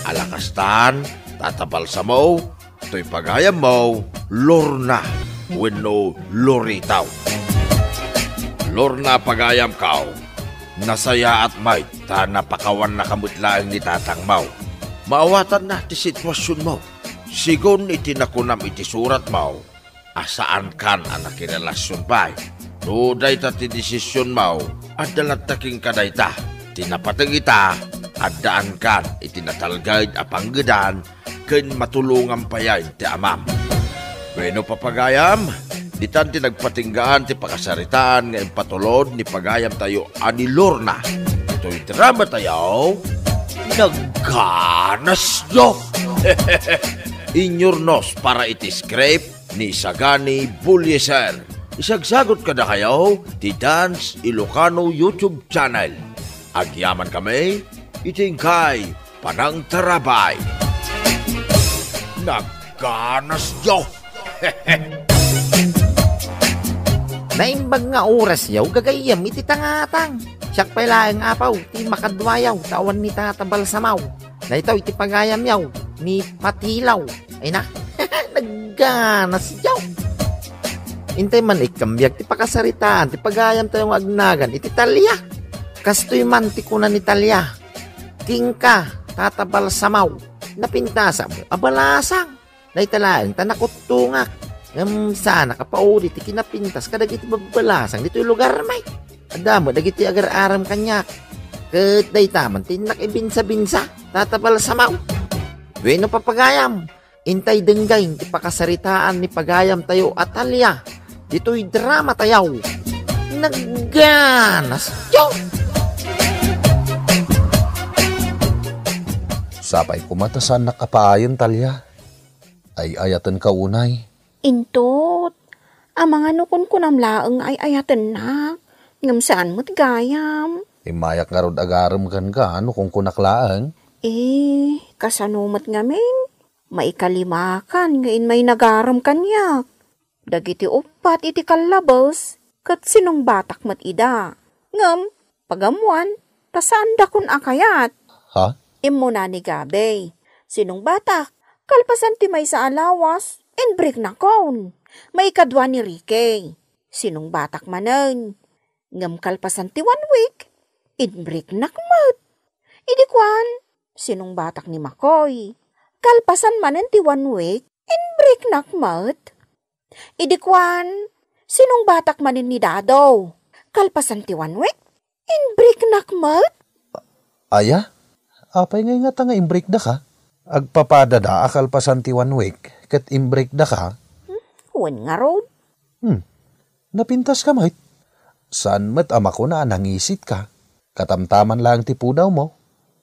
Ala kastan, Tata Balsamo, toy pagayammo, Lorna wenno Loreto. Lorna, pagayamko, nasayaat met ta napakawannaka met laeng ni tatangmo. Maawatanna ti situasionmo. Segun iti nakunam iti suratmo, a saankan a nakirelasion pay. No dayta ti desisionmo, adda latta kenka dayta. Ti napateg ita, addaankan iti natalged a panggedan ken matulongan payen ti amam. Wenno, papagayam, ditan ti nagpatinggaan ti pakasaritaan nga impatulod ni pagayamtayo a ni Lorna. Itoy dramatayo, Nagganasyo! Inyurnos para iti script ni Sagani Bulyeser. Isagsagot kadakayo ti Dance Ilocano YouTube channel. Agyaman kami iti inkay panangtarabay. Nagganasyo! Naimbag nga orasyo, gagayyem iti tangatang. Siak pay laeng, Apo, ti makaduayo, ta awan ni Tata Balsamo. Daytoy ti pagayamyo, ni Patilaw. Ay na, nagganasyo. Intay man ikkambiag ti pakasaritaan ti pagayamtayo nga agnagan iti Talia. Kastoy man ti kuna ni Talia, kenka, Tata Balsamo, napintasakmo a balasang. Dayta laeng ta nakuttongak. Ngem saanak a pauli ti kinapintas kadagiti babbalasang ditoy lugarmi. Adda met dagiti agar-arem kaniak. Ket dayta man ti innak ibinsa-binsa, Tata Balsamo. Wenno, papagayam, intay denggen ti pakasaritaan ni pagayamtayo a Talia ditoy dramatayo. Nagganasyo! Sapay koma ta saannak a paayen, Talia. Ay-ayatenka unay. Intot, amangan no kunkunam laeng nga ay-ayatennak, ngem saan met gayam. Immayak ngarud agarem kenka no kunkunak laeng. Eh, kasano met ngamin? Maikalimakan nga immay nagarem kaniak. Dagiti uppat iti kallabes, ket sinungbatak met ida. Ngem, pagammoan, ta saandakon a kayat. Ha? Immuna ni Gabe. Sinungbatak, kalpasan ti maysa a lawas, inbreaknakon. Maikadua ni Ricky. sinungbatak manen. Ngem kalpasan ti one week, inbreaknak met. Idi kuan, sinungbatak ni Makoy. Kalpasan manen ti one week, inbreaknak met. Idi kuan, sinungbatak manen ni Dado. Kalpasan ti one week, inbreaknak met. Aya? Apay ngay ngata nga inbreakdaka? Agpapadada a kalpasan ti one week, ket inbreakdaka? Hmm, wen ngarud. Hmm. Napintaska met. Saan met a makuna a nangisitka. Katamtaman laeng ti pudawmo,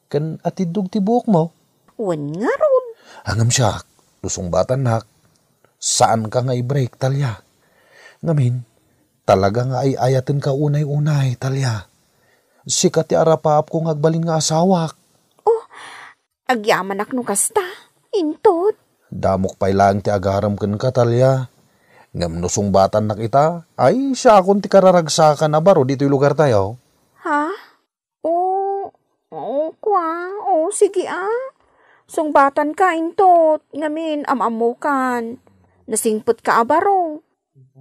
ken atiddog ti buokmo. Wen ngarud. Ngem siak, no sungbatannak, saanka nga i-break, Talia. Ngamin, talaga nga ay-ayatenka unay-unay, Talia. Sika ti arapaapko nga agbalin nga asawak. Oh, agyamanak no kasta, intot. Damok pay laeng ti agarem kenka, Talia. Ngem no sungbatannak ita, ay, siakon ti kararagsakan a baro ditoy lugartayo. Ha? O, o, kua, o, sige, a. Sungbatanka, intot, ngamin, am-ammokan. Nasingpetka a baro.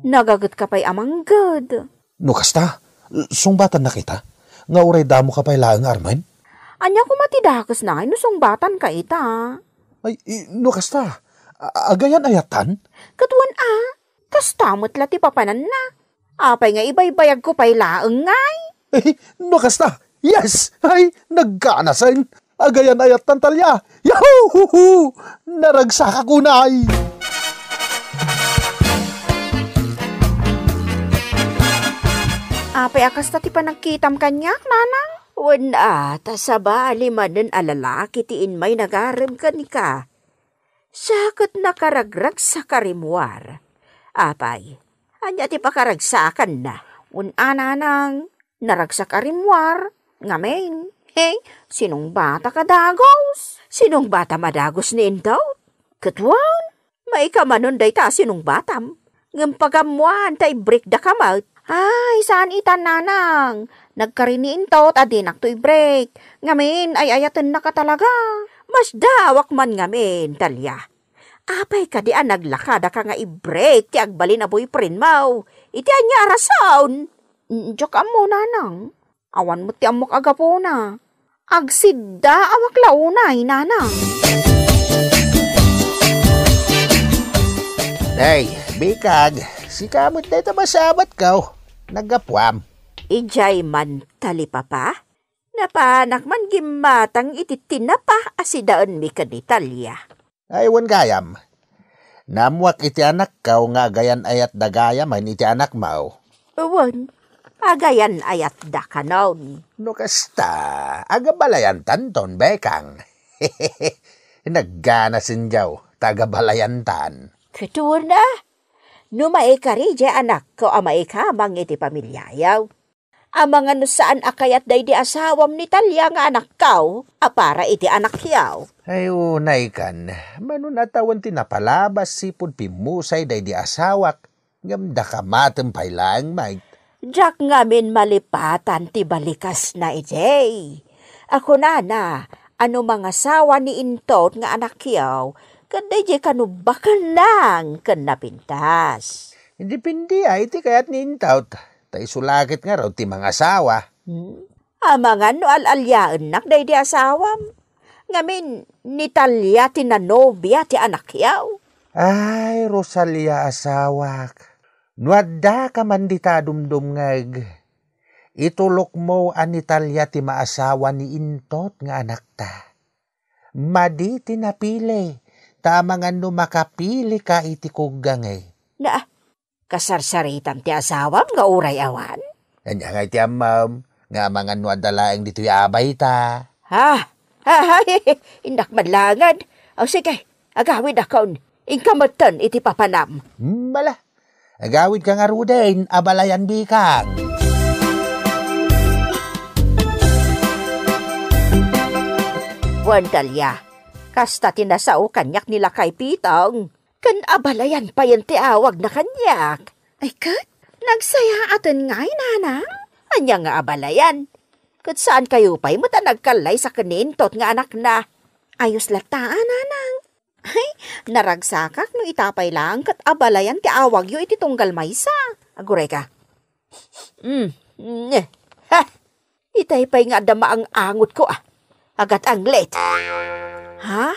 Nagagetka pay a mangged. No kasta, sungbatannak ita, nga uray damoka pay laeng nga armen? Ania koma ti dakesna ngay no sungbatanka ita? Ay, i-, no kasta, a-, agayan-ayatan? Ket wen a, kasta met la ti papananna. Apay nga ibaybayagko pay laeng ngay? Eh, no kasta, yes! Ay, nagganasen! Agayan-ayatan, Talia! Yahoo! Naragsakak unay! Apay a kasta ti panagkitam kaniak, nanang? Wen a, ta sabali manen a lalaki ti immay nagarem kenka. Siak ket nakaragragsak a rimmuar. Apay, ania ti pakaragsakanna? Wen a, nanang, naragsak a rimmuar. Ngamin, he, sinungbatak a dagus. Sinungbatam a dagus ni intot. Ket wen, maikamanon dayta a sinungbatam. Ngem pagammoan ta i-breakdaka met. Ay, saan ita, nanang. Nagkari ni intot a dinakto i-break. Ngamin, ay-ayatennaka talaga. Masdawak man ngamin, Talia. Apay kadi a naglakadaka nga i-break ti agbalin a boyfriendmo? Iti ania a rason? Mm, diak ammo, nanang. Awan met ti ammok a gapuna. Agsiddaawak la unay, nanang. Nay, bikag, sika met dayta masabatko. Naggapuam. Idiay man, Tali, Papa? Napanak man gimmatang iti tinapa a sidaenmi ken ni Talia. Ay, wen gayam. Naammoak iti anakko nga agayan-ayatda gayamen iti anakmo. Wen, agayan-ayatda kanon. No kasta, agabalayantanton, Bekang. Nagganasenyo ta agabalayantan. Ket wen a, no maikari diay anakko a maikamang iti pamiliayo. Amangan no saan a kayat daydi asawam ni Talia nga anakko a para iti anakyo. Ay, unay kan, mano a tawen ti napalabas sipud pimmusay daydi asawak, ngem daka matem pay laeng, Mike. Diak ngamin malipatan ti balikasna idiay. A kunana, a no mangasawa ni intot nga anakyo, ket daydiay kano baknang ken napintas. Depende a iti kayat ni intot. Ta isu la ket ngarud ti mangasawa. Hmm? Amangan no al-aliaennak daydi asawam. Ngamin, ni Talia ti nanobia ti anakyo. Ay, Rosalia asawak, no addaka man dita a dumdumngeg, itulokmo a ni Talia ti maasawa ni intot nga anakta. Madi ti napili, ta amangan no makapilika iti kuggangay. Na, kasarsaritam ti asawam nga uray awan? Ania ngay ti ammom, nga amangan no adda laeng ditoy a abayta? Ha? Ha, ha, innak man laeng. O sige, agawidakon. Inka metten iti papanam. Hmm, bala. Agawidka ngaruden, abalayan, bikang. Wen, Talia, kasta ti nasao kaniak ni lakay Pitong. Ken abalayan payen ti awagna kaniak. Ay ket, nagsayaaten ngay, nanang? Ania nga abalayan? Ket saankayo pay met a nagkallaysa ken ni intot nga anakna. Ayos latta, a, nanang. Ay, naragsakak no ita pay laeng ket abalayan ti awagyo iti tunggal maysa. Aguray ka. Mm. Ne. Ha! Itay pay nga adda maang-angotko, ah. Agat-anglit. Ha?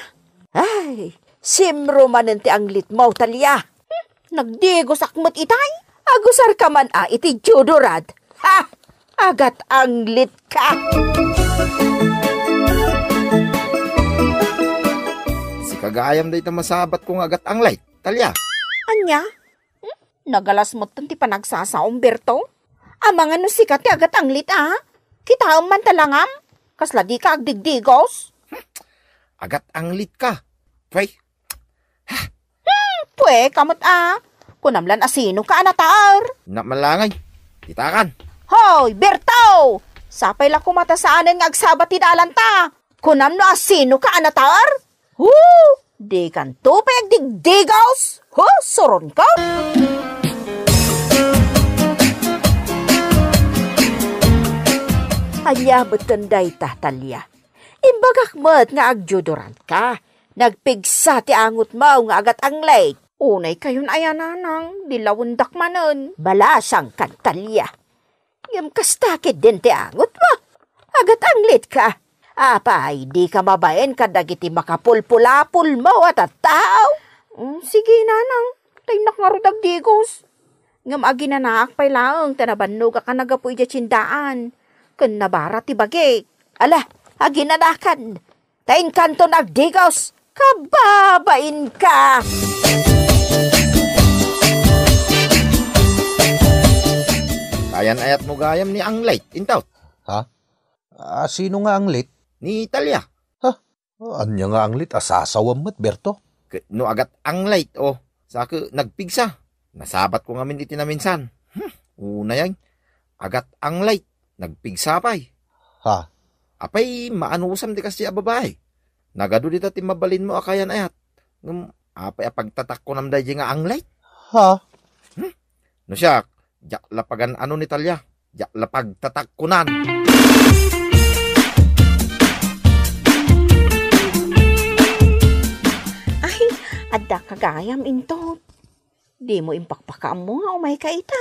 Ay, simro manen ti anglitmo, Talia. Hmm, nagdigosak met itay. Agusar ka man, ah, iti deodorant. Ha? Agat-anglit ka. Sika gayam dayta masabatko nga agat-anglit, Talia. Ania? Hmm? Nagalas metten ti panagsasaom, Berto. Amangan no sika ti agat-anglit, a? Kitaem man ta langam. Kasla dika agdigdigos. Agat-anglit ka. Pwe. Hmm, pwe ka met, a. Kunam lan a sino ka a nataer. Namalangay. Itakan. Hoy, Berto! Sapay la koma ta saanen nga agsabat ti dalanta. Kunam no a sino ka a nataer? Hu! Dikanto pay agdigdigaw! Hu! Suronko! Ania metten dayta, Talia? Imbagak met nga agdeodorant ka. Nagpigsa ti angotmo nga agat-anglit. Unay kayon aya, nanang, di lawendak manen. Balasangkan, Talia. Ngem kasta ketdin ti angotmo. Agat-anglit ka. Apay, di ka mabain kadagiti makapulpulapulmo a tattao? Mm, sige, nanang. Taynak ngarud agdigos. Ngem aginanaak pay laeng ta nabannogak a naggapu idiay tiendaan. Ken nabara ti bagik. Ala, aginanakan. Ta inkanton agdigos, kababainka! Kayan-ayatmo gayam ni Anglet, intaw? Ha? A, sino nga Anglet? Ni Talia. Ha? Ania nga Anglet a sasawem met, Berto? Ket no agat-anglet, o, sa ket nagpigsa. Nasabatko ngamin iti naminsan. Hmm, unay, agat-anglet, nagpigsa pay. Ha? Apay, maanusam ti kasdiay a babai. Nagadu dita ti mabalinmo a kayan-ayat. Ngem apay a pagtatakkonam daydiay nga anglet? Ha? Hmm? No siak, diak la pagan-ano ni Talia. Diak la pagtatakkonan. Ay, adda ka gayam, Intot. Dimo impakpakaammo nga umayka ita.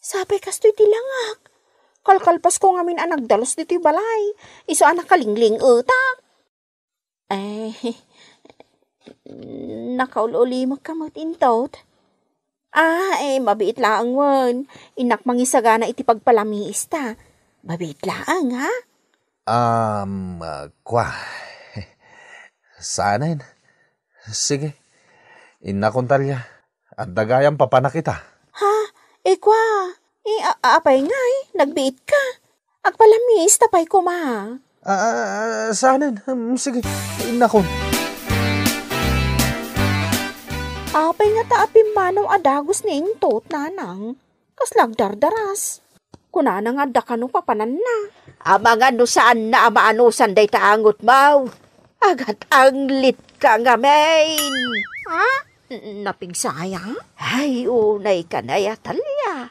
Sapay kastoy ti langak. Kalkalpasko ngamin a nagdalus ditoy balay. Isu a nakalingling-etak. Ay, nakaul-ulimekka met, Intot. Ah, eh, mabiit laeng wen. Innak mangisagana iti pagpalamiista. Mabiit laeng, ha? Um, ah, kua. Saanen? Sige. Innakon, Talia. Adda gayam papanak ita. Ha? Eh, kua. Eh, a-, apay ngay? Nagbiitka? Agpalamiista pay koma. Ah, ah, saanen? Hmm, sige, innakon. Apay ngata a pimmanaw a dagus ni Intot, nanang? Kasla agdardaras. Kunana nga adda kano papananna. Amangan no saanna a maanusan dayta angotmo. Agat-anglitka ngamin. Ha? N-, napigsaya? Ay, unay ka nay, Talia.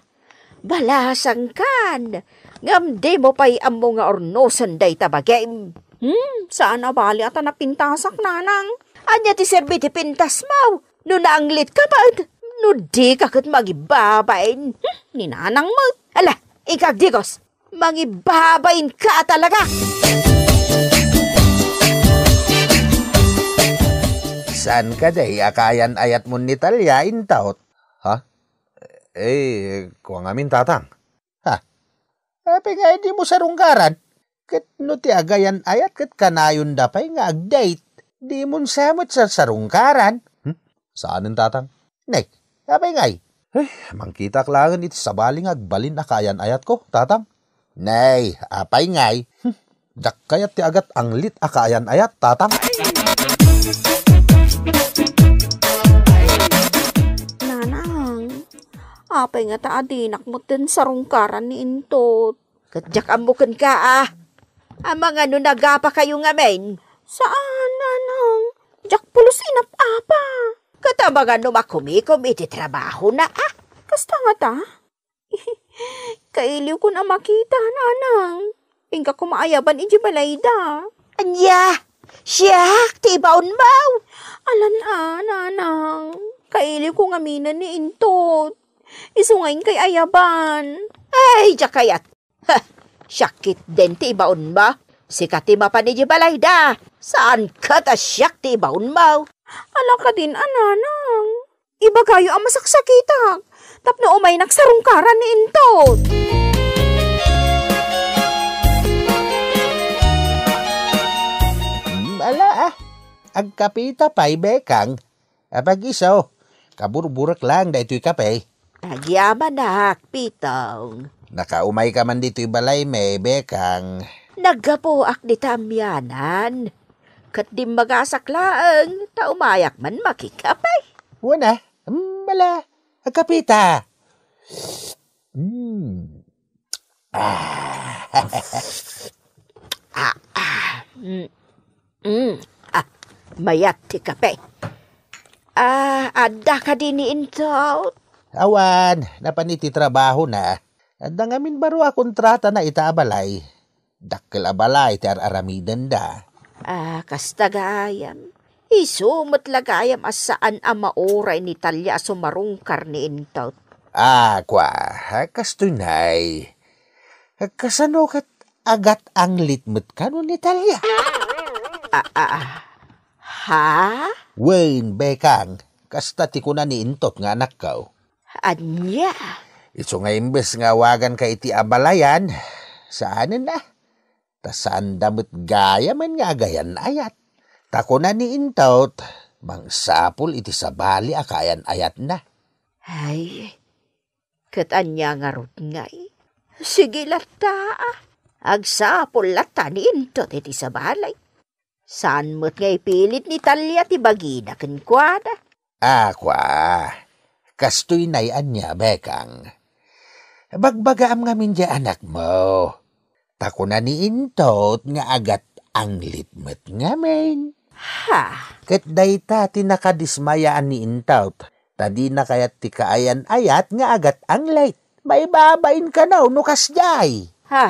Balasangkan, ngem dimo pay ammo nga urnosen dayta bagim. Hmm, saan a bali a ta napintasak, nanang. Ania ti serbi ti pintasmo? No naanglitka met, no dika ket mangibabain. Hmm, ni nanang met. Ala, inka agdigos. Mangibabainka a talaga. Saan kadi a kayan-ayatmon ni Talia, Intot? Ha? Eh, kua ngamin, Tatang. Ha? Apay nga dimo sarungkaran? Ket no ti agayan-ayat ket kanayonda pay nga ag-date, dimon sa met sarsarungkaran. Hmm? Saanen, Tatang? Nay, apay ngay? Eh, mangkitak laengen iti sabali nga agbalin a kaayan-ayatko, Tatang. Nay, apay ngay? Hmm, diak kayat ti agat-anglit a kaayan-ayat, Tatang. Nanang, apay ngata a dinak metten sarungkaran ni Intot? Ket diak ammo kenka, a. Amangan no nagapakayo ngamin. Saan, nanang. Diak pulos inap-apa. Ket amangan no makumikom iti trabahona, a. Kasta ngata? Kailiwkon a makita, nanang. Inka koma ayaban idiay balayda. Ania? Siak ti ibaonmo? Alan a, nanang. Kailiwko ngaminen ni Intot. Isu nga inkay ayaban. Ay, diak kayat. Heh, siak ketdin ti ibaonmo. Sika ti mapan idiay balayda. Saan ket a siak ti ibaonmo. Ala kadin a, nanang. Ibagayo a masaksakitak tapno umaynak sarungkaran ni Intot. Hmm, ala, ah. Agkapita pay, Bekang. Apag-isu, kaburburek laeng daytoy kape. Agyamanak, Pitong. Nakaumayka man ditoy balaymi, Bekang. Naggapuak dita amianan. Ket dimmagasak laeng, ta umayak man makikape. Wen a, mm, ala, agkapita. Mm. Ah. Ah, ah. Mm. Mm. Ah, mayat ti kape. Ah, adda kadi ni Intot? Awan, napan iti trabahona. Adda ngamin baro a kontratana ita a balay. Dakkel a balay ti ar-aramidenda. Ah, kasta gayam. Isu met la gayam a saan a mauray ni Talia a sumarungkar ni Intot. Ah, kua, kastoy nay. Kasano ket agat-anglit met kano ni Talia? Ah, ah, ah. Ha? Wen, Bekang, kasta ti kuna ni Intot nga anakko. Ania? Isu nga imbes nga awaganka iti abalayan, saanen a. Ta saanda met gayamen nga agayan-ayat. Ta kuna ni Intot, mangsapul iti sabali a kaayan-ayatna. Ay, ket ania ngarud ngay? Sige latta, ah. Agsapul latta ni Intot iti sabali. Saan met nga ipilit ni Talia ti bagina kenkuana. Ah, kua, kastoy nay ania, Bekang. Bagbagaam ngamin diay anakmo. Ta kuna ni Intot nga agat-anglit met ngamin. Ha? Ket dayta ti nakadismayaan ni Intot. Ta dina kayat ti kaayan-ayat nga agat-anglit. Maibabain kano no kasdiay. Ha,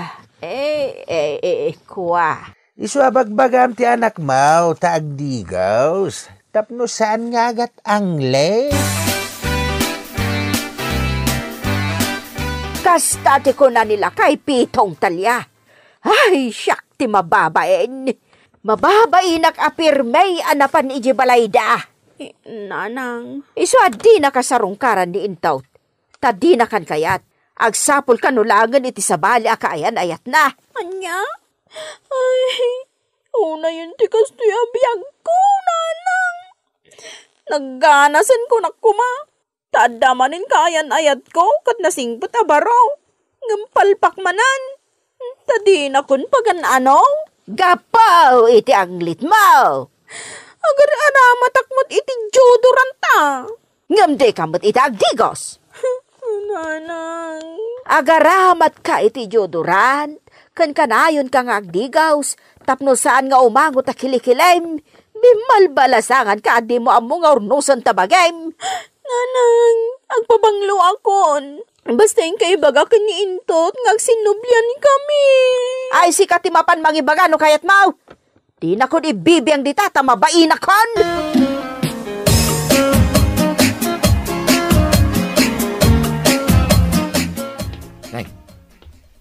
eh, eh, eh, eh, kua. Isu a bagbagam ti anakmo ta agdigos, tapno saan nga agat-anglit. Kasta ti kuna ni lakay Pitong Talia. Ay, siak ti mababain. Mababainak a pirmi a napan idiay balayda. Eh, nanang. Isu a dinaka sarungkaran ni Intot. Ta dinakan kayat. Agsapul kano laengen iti sabali a kaayan-ayatna. Ania? Ay, unayen ti kastoy a biagko, nanang. Nagganasenko koma. Ta adda manen kaayan-ayatko ket nasingpet a baro. Ngem palpak manen. Ta dinakon pagan-ano? Gapu iti anglitmo. Agar-aramatak met iti deodoranta. Ngem dika met iti agdigos. Nanang. Agaramatka iti deodorant, ken kanayonka nga agdigos, tapno saan nga umangot a kilikilim, bimmalbalasanganka a dimo ammo nga urnosen ta bagim. Nanang, agpabangloakon. Basta inka ibaga ken ni Intot nga agsinnubliankami. Ay, sika ti mapan mangibaga no kayatmo. Dinakon ibibiang dita ta mabainakon. Nay,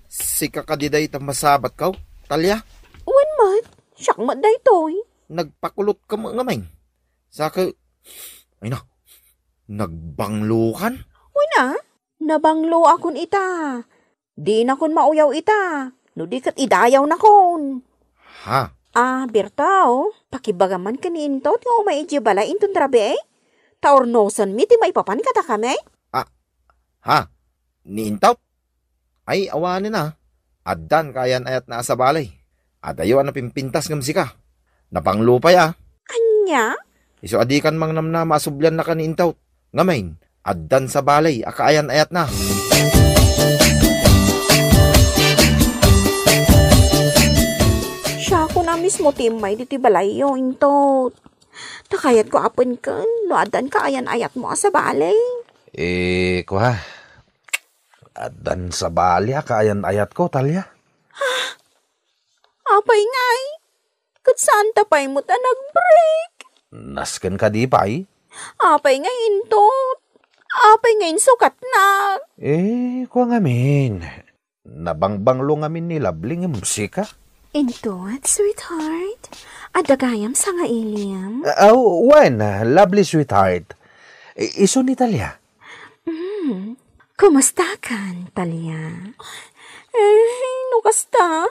sika kadi dayta masabatko, Talia? Wen met, siak met daytoy. Nagpakulot ka met ngamin. Saka, ay na, nagbanglokan? Wen a, nabangloakon ita. Dinakon mauyaw ita, no di ket idayawnakon. Ha? Ah, Berto, pakibagam man ken ni Intot nga umay idiay balay inton rabii. Ta urnosenmi ti maipapan kadakami. Ah, ha? Ni Intot? Ay, awanen a. Addan kaayan-ayatna a sabali. Adayo a napimpintas ngem sika. Nabanglo pay a. Ania? Isu a dikan mangnamnama a subliannaka ni Intot. Ngamin, addan sabali a kaayan-ayatna. Siakon a mismo ti immay ditoy balayyo, Intot. Ta kayatko a penken no addan kaayan-ayatmo a sabali. Eh, kua. Addan sabali a kaayan-ayatko, Talia. Apay ngay? Ket saanta pay met a nag-break? Nasken kadi pay? Apay ngay, Intot? Apay nga insukatnak? Eh, kua ngamin. Nabangbanglo ngamin ni Lovely ngem sika? Intot, sweetheart. Adda gayam sangailim? Ah, aw, wen, ah, Lovely, sweetheart. I-, isu ni Talia? Hmm. Kumustakan, Talia? Eh, no kasta?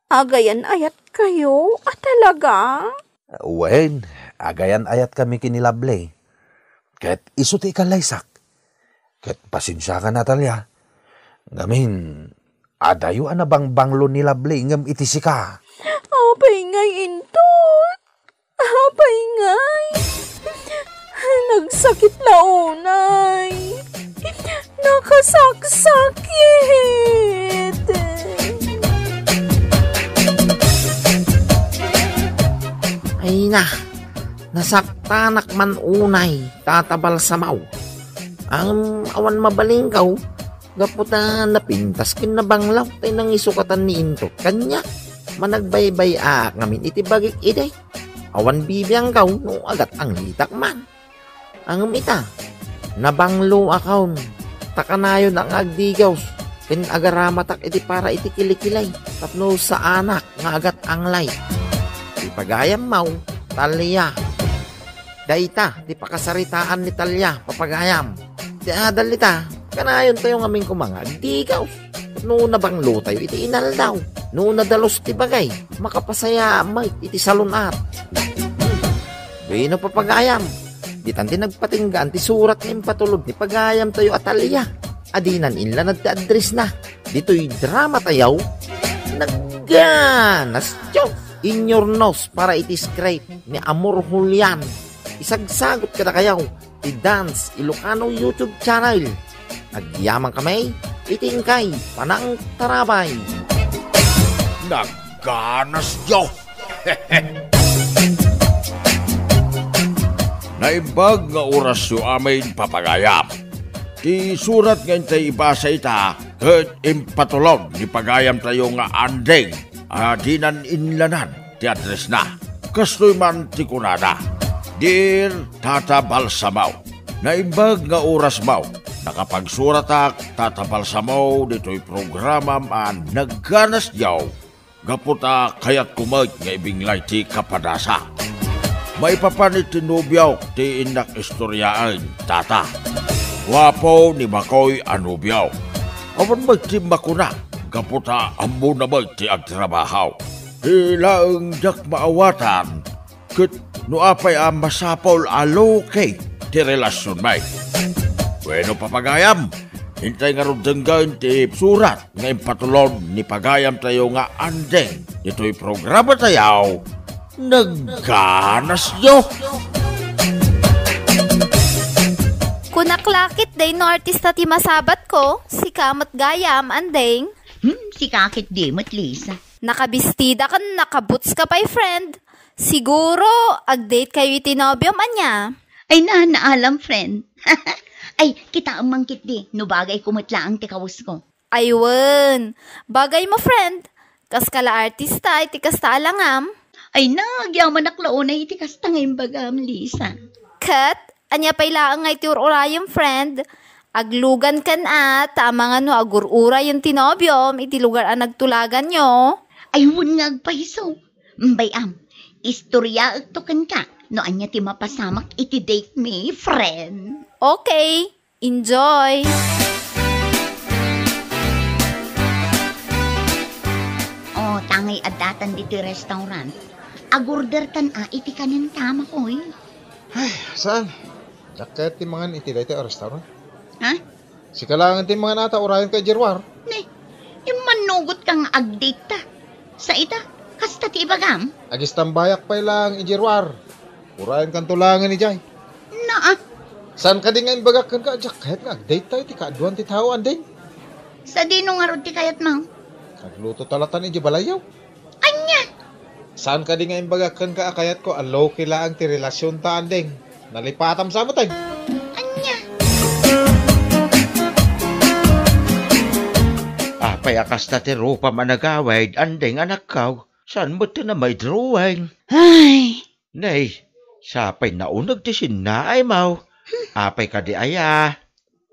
Agayan-ayatkayo a talaga? Wen, agayan-ayatkami ken ni Lovely. Ket isu ti ikallaysak. Ket pasensiakan, Natalia. Ngamin, adayo a nabangbanglo ni Lovely ngem iti sika. Apay ngay intot? Apay ngay? Nagsakit la unay. Nakasaksakit. Ay na, nasaktanak man unay, Tata Balsamaw. Ang awan mabalingkaw, gapu ta napintas ken nabanglaw tay nangisukatan ni Intot. Kaniak, managbaybay-aak ngamin iti bagik idi. Awan bibiangkaw no agat-anglitak man. Ngem ita, nabangloakon, ta kanayon a nga agdigaws, ken agaramatak iti para iti kilikilay, tapno saanak nga agat-anglay. Ti pagayammaw, Talia. Dayta ti pakasaritaan ni Talia, papagayam. Ti adal ita, kanayontayo ngamin koma nga agdigaws. No nabanglotayo iti inaldaw, no nadalus ti bagay, makapasayaat met iti salun-at. Bueno, papagayam, ditan ti nagpatinggaan ti surat nga impatulod ni pagayamtayo a Talia. Adinan inlanad ti addressna. Ditoy dramatayo, Nagganas Dios! Inyurnos para iti script ni Amor Julian. Isagsagot kadakayo ti Dance Ilocano YouTube channel. Agyamankami iti inkay panangtarabay. Nagganas Dios! Naimbag nga orasyo amin, papagayam. Ti surat nga intay ibasa ita ket impatulod ni pagayamtayo nga Anding a dinan inlanad ti addressna. Kastoy man ti kunada, Dear Tata Balsamaw, naimbag nga orasmaw. Nakapagsuratak, Tata Balsamaw, ditoy programam a Nagganas Dios. Gapu ta kayatko met nga ibinglay ti kapadasa. Maipapan iti nobiok ti innak istoriaen, Tata. Guapo ni Makoy a nobio. Awan met ti makuna, gapu ta ammona met ti agtrabaho. Ti laeng diak maawatan, ket no apay a masapul a low-key ti relasionmi. Bueno, papagayam, intay ngarud denggen ti surat nga impatulod ni pagayamtayo nga Anding ditoy programatayo, Nagganas Dios! Kunak la ketdi no artista ti masabatko, sika met gayam, Anding. Hmm, sika ketdi met, Lisa. Nakabistida ken nakaboots ka pay, friend. Siguro, ag-date kayo iti nobiom, ania? Ay, na, naalam, friend. Ay, kitaem man ketdi, no bagayko met laeng ti kawesko. Ay wen, bagaymo, friend. Kas ka la artista iti kasta a langam. Ay, nagyamanak la unay iti kasta nga imbagam, Lisa. Ket, ania pay laeng nga iti ur-urayem, friend? Aglugan ken a, ta amangan no agur-urayen ti nobiom iti lugar a nagtulaganyo. Ay, wen nga agpayso. Bay-am, istoryaekto kenka no ania ti mapasamak iti date mi, friend. Okay. Enjoy! O, tangay addatan ditoy restaurant. Agordertan a iti kanen ta, Makoy. Ay, saan? Diak kayat ti mangan iti daytoy a restaurant. Ha? Sika laeng ti mangan ata, urayenka idiay ruar. Ne, immannugotka nga ag-date ta. Sa ita, kasta ti ibagam? Agistambayak pay laeng idiay ruar. Urayenkanto laengen idiay. Naa. Saan kadi nga imbagak kenka a diak kayat nga ag-date ta iti kaaduan ti tao, Anding? Sadino ngarud ti kayatmo? Agluto ta latan idiay balayyo. Ania? Saan kadi nga imbagak kenka a kayatko a low-key laeng ti relasionta, Anding? Nalipatam sa met, ay. Ania? Apay a kasta ti rupam a nagawid, Anding, anakko? Saan met ti namaid drawing? Ay. Nay, sapay nauneg ti sinnaaymo. Apay kadi aya?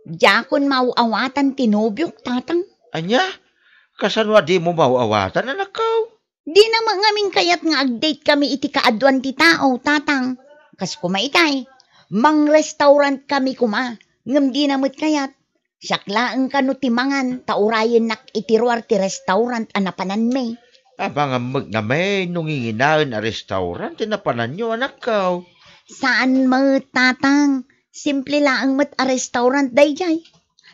Diakon maaw-awatan ti nobiok, Tatang. Ania? Kasano a dimo maaw-awatan, anakko? Dina met ngamin kayat nga ag-date kami iti kaaduan ti tao, Tatang. Kas koma itay, mang-restaurant kami koma, ngem dina met kayat. Siak laeng kano ti mangan, ta urayennak iti ruar ti restaurant a napananmi. Amangan met ngamin no nginginaen a restaurant ti napananyo, anakko. Saan met, Tatang. Simple laeng met a restaurant daydiay.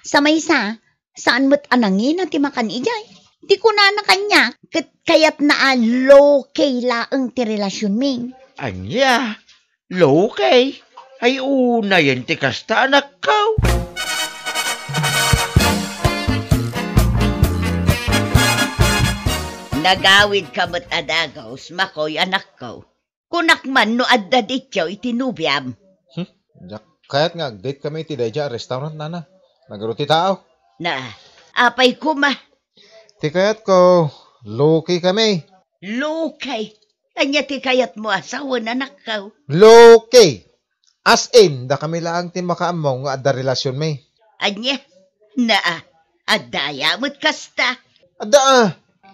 Sa maysa, saan met a nangina ti makan idiay. Ti kunana kaniak, ket kayatna a low-key laeng ti relasionmi. Ania? Low-key? Ay, unayen ti kasta, anakko. Nagawidka met a dagus, Makoy, anakko. Kunak man no adda daytoy iti nobiam. Hmm? Diak kayat nga ag-date kami iti daydiay a restaurant, nana. Nagaro ti tao. Na, apay koma? Ti kayatko, low-key kami. Low-key? Ania ti kayatmo a sawen, anakko? Low-key. As in, dakami laeng ti makaammo nga adda relasionmi. Ania? Naa, adda aya met kasta? Adda, ah.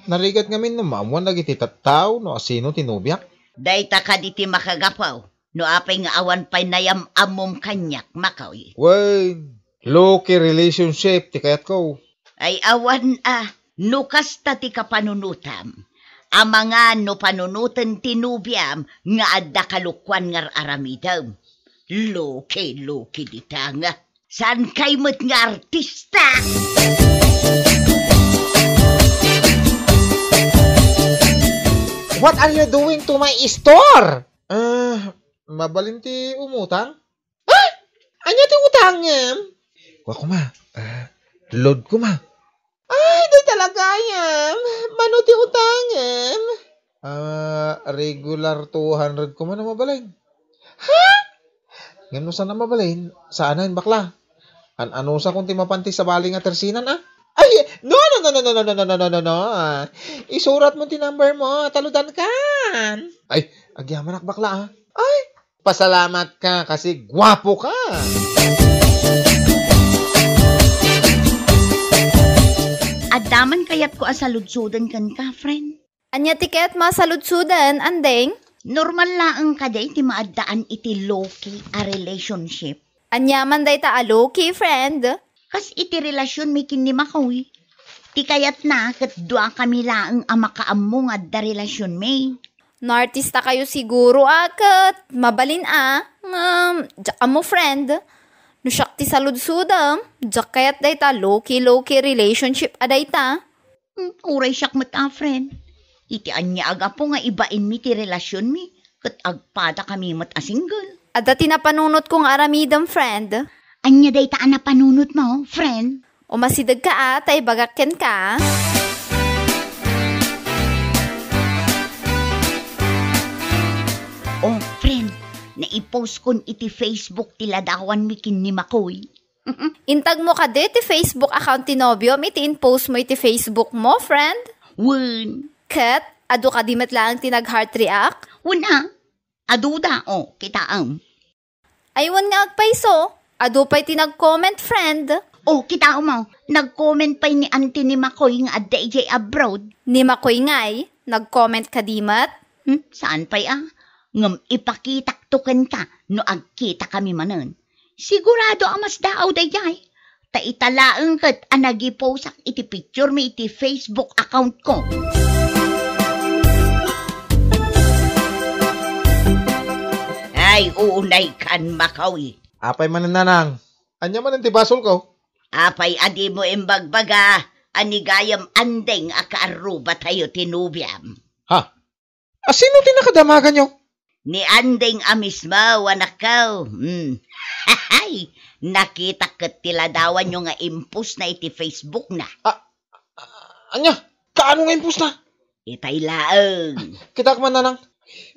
Narigat ngamin no maammuan dagiti tattao no asino ti nobiak. Dayta kadi ti makagapu no apay nga awan pay nayam-ammom kaniak, Makoy. Wen, low-key relationship ti kayatko. Ay awan a, no kasta ti kapanunotam. Amangan no panunoten ti nobiam nga adda kalokuan nga ar-aramidem. Low-key, low-key dita nga. Saankay met nga artista? What are you doing to my store? Ah, mabalin ti umutang? Ah! Ania ti utangem? Kua koma, ah, load koma. Ay, dayta la gayam. Mano ti utangem? Ah, regular two hundred koma no mabalin. Ha? Ngem no saan a mabalin, saanen, bakla. An-anusakon ti mapan ti sabali nga tersinan, ah. Ay, no, no, no. Ah. Isuratmo ti number mo, ta ludankan. Ay, agyamanak, bakla, ah. Ay, pasalamat ka kasi guwapo ka. Adda man kayatko a saludsoden kenka, friend. Ania ti kayatmo a saludsoden, Andeng? Normal laeng kadi ti maaddaan iti low-key a relationship? Ania man dayta a low-key, friend? Kas iti relasionmi ken ni Makoy. Ti kayatna ket duakami laeng a makaammo nga adda relasionmi. No artistakayo siguro a ket mabalin a, ngem, diak ammo, friend. No siak ti saludsodem, diak kayat dayta low-key, low-key relationship a dayta. Hmm, uray siak met a, friend. Iti ania a gapu nga ibainmi ti relasionmi, ket agpadakami met a single. Adda ti napanunotko nga aramidem, friend. Ania dayta a napanunotmo, friend? Umasidegka a, ta ibagak kenka. Oh, friend, naipostkon iti Facebook ti ladawanmi ken ni Makoy. Intagmo kadi ti Facebook account ti nobiom iti in-post mo iti Facebook mo, friend? Wen. Ket, adu kadi met laeng ti nag-heart react? Wen a, aduda, o, kitaem. Ay, wen nga agpayso, adu pay ti nag-comment, friend. O, kitaem, o, nag-comment pay ni Auntie ni Makoy nga adda idiay abroad. Ni Makoy ngay, nag-comment kadi met? Hmm, saan pay a? Ngem ipakitakto kenka no agkitakami manen. Sigurado a masdaaw daydiay. Ta ita laeng ket a nagiposak iti picturemi iti Facebook accountko. Ay, unaykan, Makoy. Apay manen, nanang? Ania manen ti basolko? Apay a dimo imbagbaga a ni gayam Andeng a kaarrubatayo ti nobiam? Ha? A sino ti nakadamaganyo? Ni Andeng a mismo, anakko. Hmm. Hay, nakitak ket ti ladawanyo nga impostna iti Facebookna. A-, a-, ania? Kaano nga impostna? Itay laeng. Kitaek man, nanang.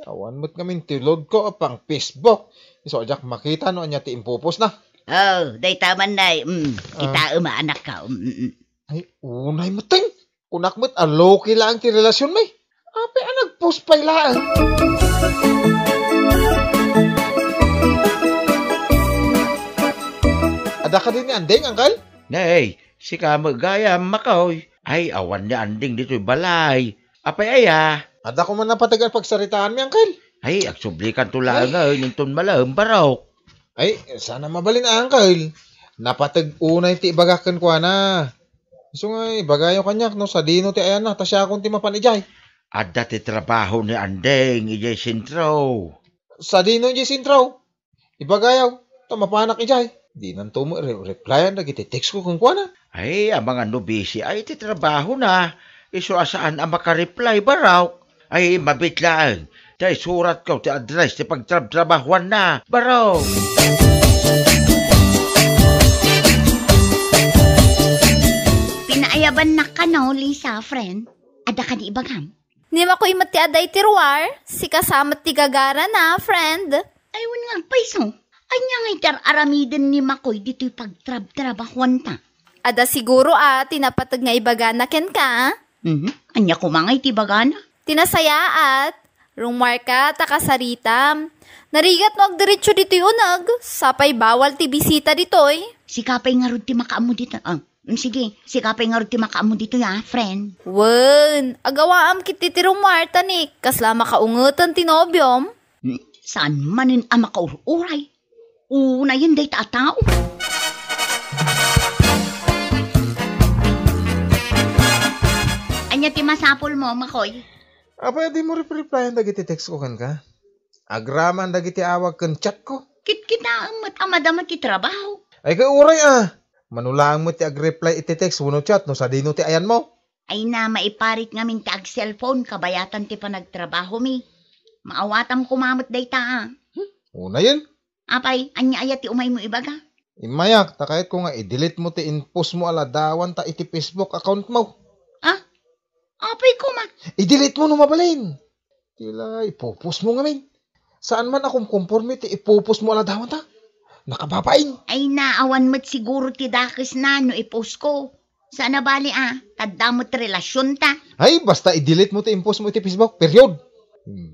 Awan met ngamin ti loadko a pang-Facebook. Isu a diak makita no ania ti impopostna. O, dayta man, nay. Hmm, kitaem a, anakko. Hmm, hmm. Ay, unay met, Teng. Kunak met a low-key laeng ti relasionmi. Apay a nag-post pay laeng? Adda kadi ni Anding, Uncle? Nay, sika met gayam, Makoy. Ay, awan ni Anding ditoy balay. Apay aya? Adda koma napateg a pagsaritaanmi, Uncle. Ay, agsublikanto laeng, ay, inton malem, barok. Ay, saan a mabalin, Uncle. Napateg unay ti ibagak kenkuana. Isu nga, ibagayo kaniak no sadino ti ayanna, ta siakon ti mapan idiay. Adda ti trabaho ni Anding idiay sentro. Sadino idiay sentro? Ibagayo, ta mapanak idiay. Dinanto met re-, replyan dagiti text ko kenkuana. Ay, amangan no busy ay ti trabahona. Isu a saan a makareply, barok. Ay, mabiit laeng. Ta isuratko ti address ti pagtrabtrabahuanna, barok. Pinaayabannak kano, Lisa, friend. Adda kadi ibagam? Ni Makoy met ti adda iti ruar, sika sa met ti gagarana, friend. Ay, wen nga agpayso. Ania nga iti ar-aramiden ni Makoy ditoy pagtrabtrabahuanta? Adda siguro a ti napateg nga ibagana kenka, a? Mhm. Ania koma nga iti ibagana? Ti nasayaat, rumuarka ta kasaritam. Narigat no agdiretso ditoy uneg, sapay bawal ti bisita ditoy. Sika pay ngarud ti makaammo ditoy, ah. Mm, sige, sika pay ngarud ti makaammo ditoy, ah, friend. Wen, agawaam ketdi ti rumuar ta ni kasla makaungeten ti nobiom. Mm, saan manen a makaur-uray? Unayen dayta a tao. Ania ti masapulmo, Makoy? Apay a dimo rep-replyan dagiti text ko kenka? Agraman dagiti awag ken chat ko. Kitkitaem met a madama ti trabaho. Ay, kay uray a. Mano laeng met ti agreply iti text wenno chat no sadino ti ayanmo. Ay na, maiparit ngamin ti ag-cellphone kabayatan ti panagtrabahomi. Maawatam koma met dayta a. Hmm? Unayen? Apay, ania aya ti umaymo ibaga? Immayak, ta kayatko nga i-delete mo ti in-post mo a ladawan ta iti Facebook account mo. Ah? Apay koma? I-delete mo no mabalin. Ti la, i-post mo ngamin. Saan man a kumkumporme ti i-post mo a ladawan ta? Nakababain. Ay na, awan met siguro ti dakesna no i-post ko. Saan a bali a, ta adda met relasionta. Ay, basta i-delete mo ti in-post mo iti Facebook, period.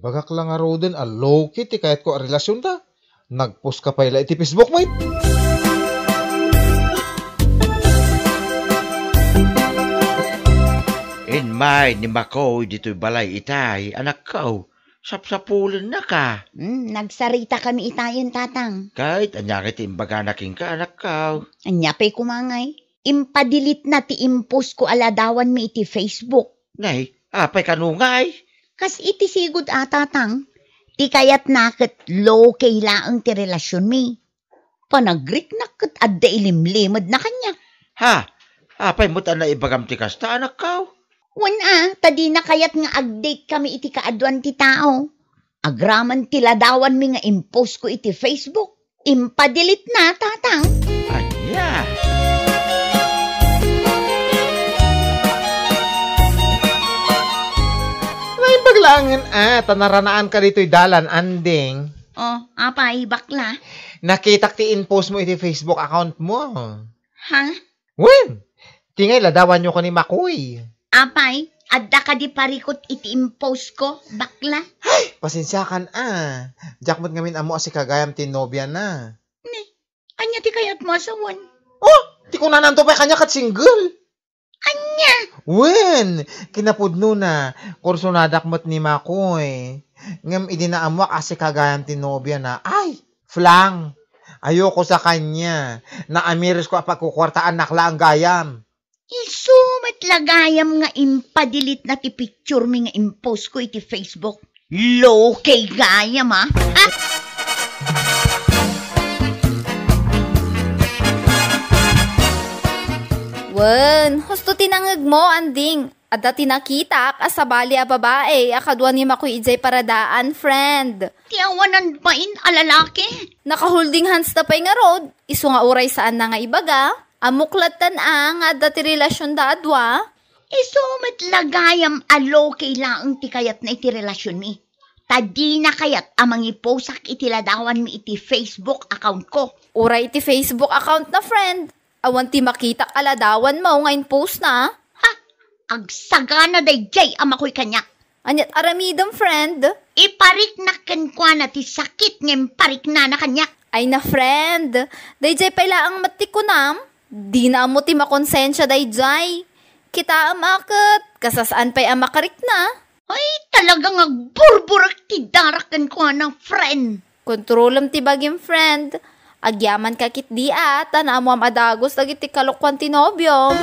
Bagak la ngaruden a low-key ti kayatko a relasionta. Nag-post ka pay la iti Facebook, mate. Immay ni Makoy ditoy balay itay, anakko. Sapsapulennaka. Hmm, nagsaritakami itayen, Tatang. Ket ania ngay ti imbagana kenka, anakko? Ania pay koma ngay? Impa-delete na ti in-post ko a ladawanmi iti Facebook. Nay, apay kano ngay? Kas iti sigud a, Tatang, ti kayatna ket low-key laeng ti relasionmi. Panagriknak ket adda ilimlimedna kaniak. Ha? Apay met a naibagam ti kasta, anakko? Wen a, ta dina kayat nga ag-date kami iti kaaduan ti tao. Agraman ti ladawanmi nga in-post ko iti Facebook. Impa-delete na, Tatang. Ania? Naimbag laengen a, ta naranaanka ditoy dalan, Anding. Oh, apay, bakla? Nakitak ti in-post mo iti Facebook account mo. Ha? Wen, ti ngay ladawanyo ken ni Makoy. Apay, adda kadi parikut iti in-post ko, bakla? Ay, pasensiakan a. Diak met ngamin ammo a sika gayam ti nobiana. Ni, ania ti kayatmo a sawen? Oh, ti kunananto pay kaniak ket single. Ania? Wen, kinapudnona, kursonadak met ni Makoy. Ngem idi naammoak a sika gayam ti nobiana, ay, flang. Ayoko sa kanya. Naamiris ko a pagkukuartaannak laeng gayam. Isu met la gayam nga impa-delete na ti picture mi nga in-post ko iti Facebook. Low-key gayam, a. Ha? Wen, husto ti nangngegmo, Anding. Adda ti nakitak a sabali a babae a kadua ni Makoy idiay paradaan, friend. Ti awanan bain a lalaki? Naka-holding hands da pay ngarud, isu nga uray saanna nga ibaga. Ammok lattan a nga adda ti relasionda a dua. Isu met la gayam a low-key laeng ti kayatna iti relasionmi. Ta dina kayat a mangiposak iti ladawanmi iti Facebook account ko. Uray iti Facebook account na, friend. Awan ti makitak a ladawanmo nga in-post na. Ha? Agsagana daydiay a Makoy kaniak. Aniat aramidem, friend? Ipariknak kenkuana ti sakit nga impariknana kaniak. Ay na, friend, dayjay pay laeng met ti kunam? Dina ammo ti makonsensia dayjay. Kitaem a ket kasasaan pay a makarikna. Ay, talaga nga agburburek ti darak kenkuana, friend. Kontrolem ti bagim, friend. Agyamanka ketdi a ta naamuam a dagus dagiti kalokuan ti nobiom.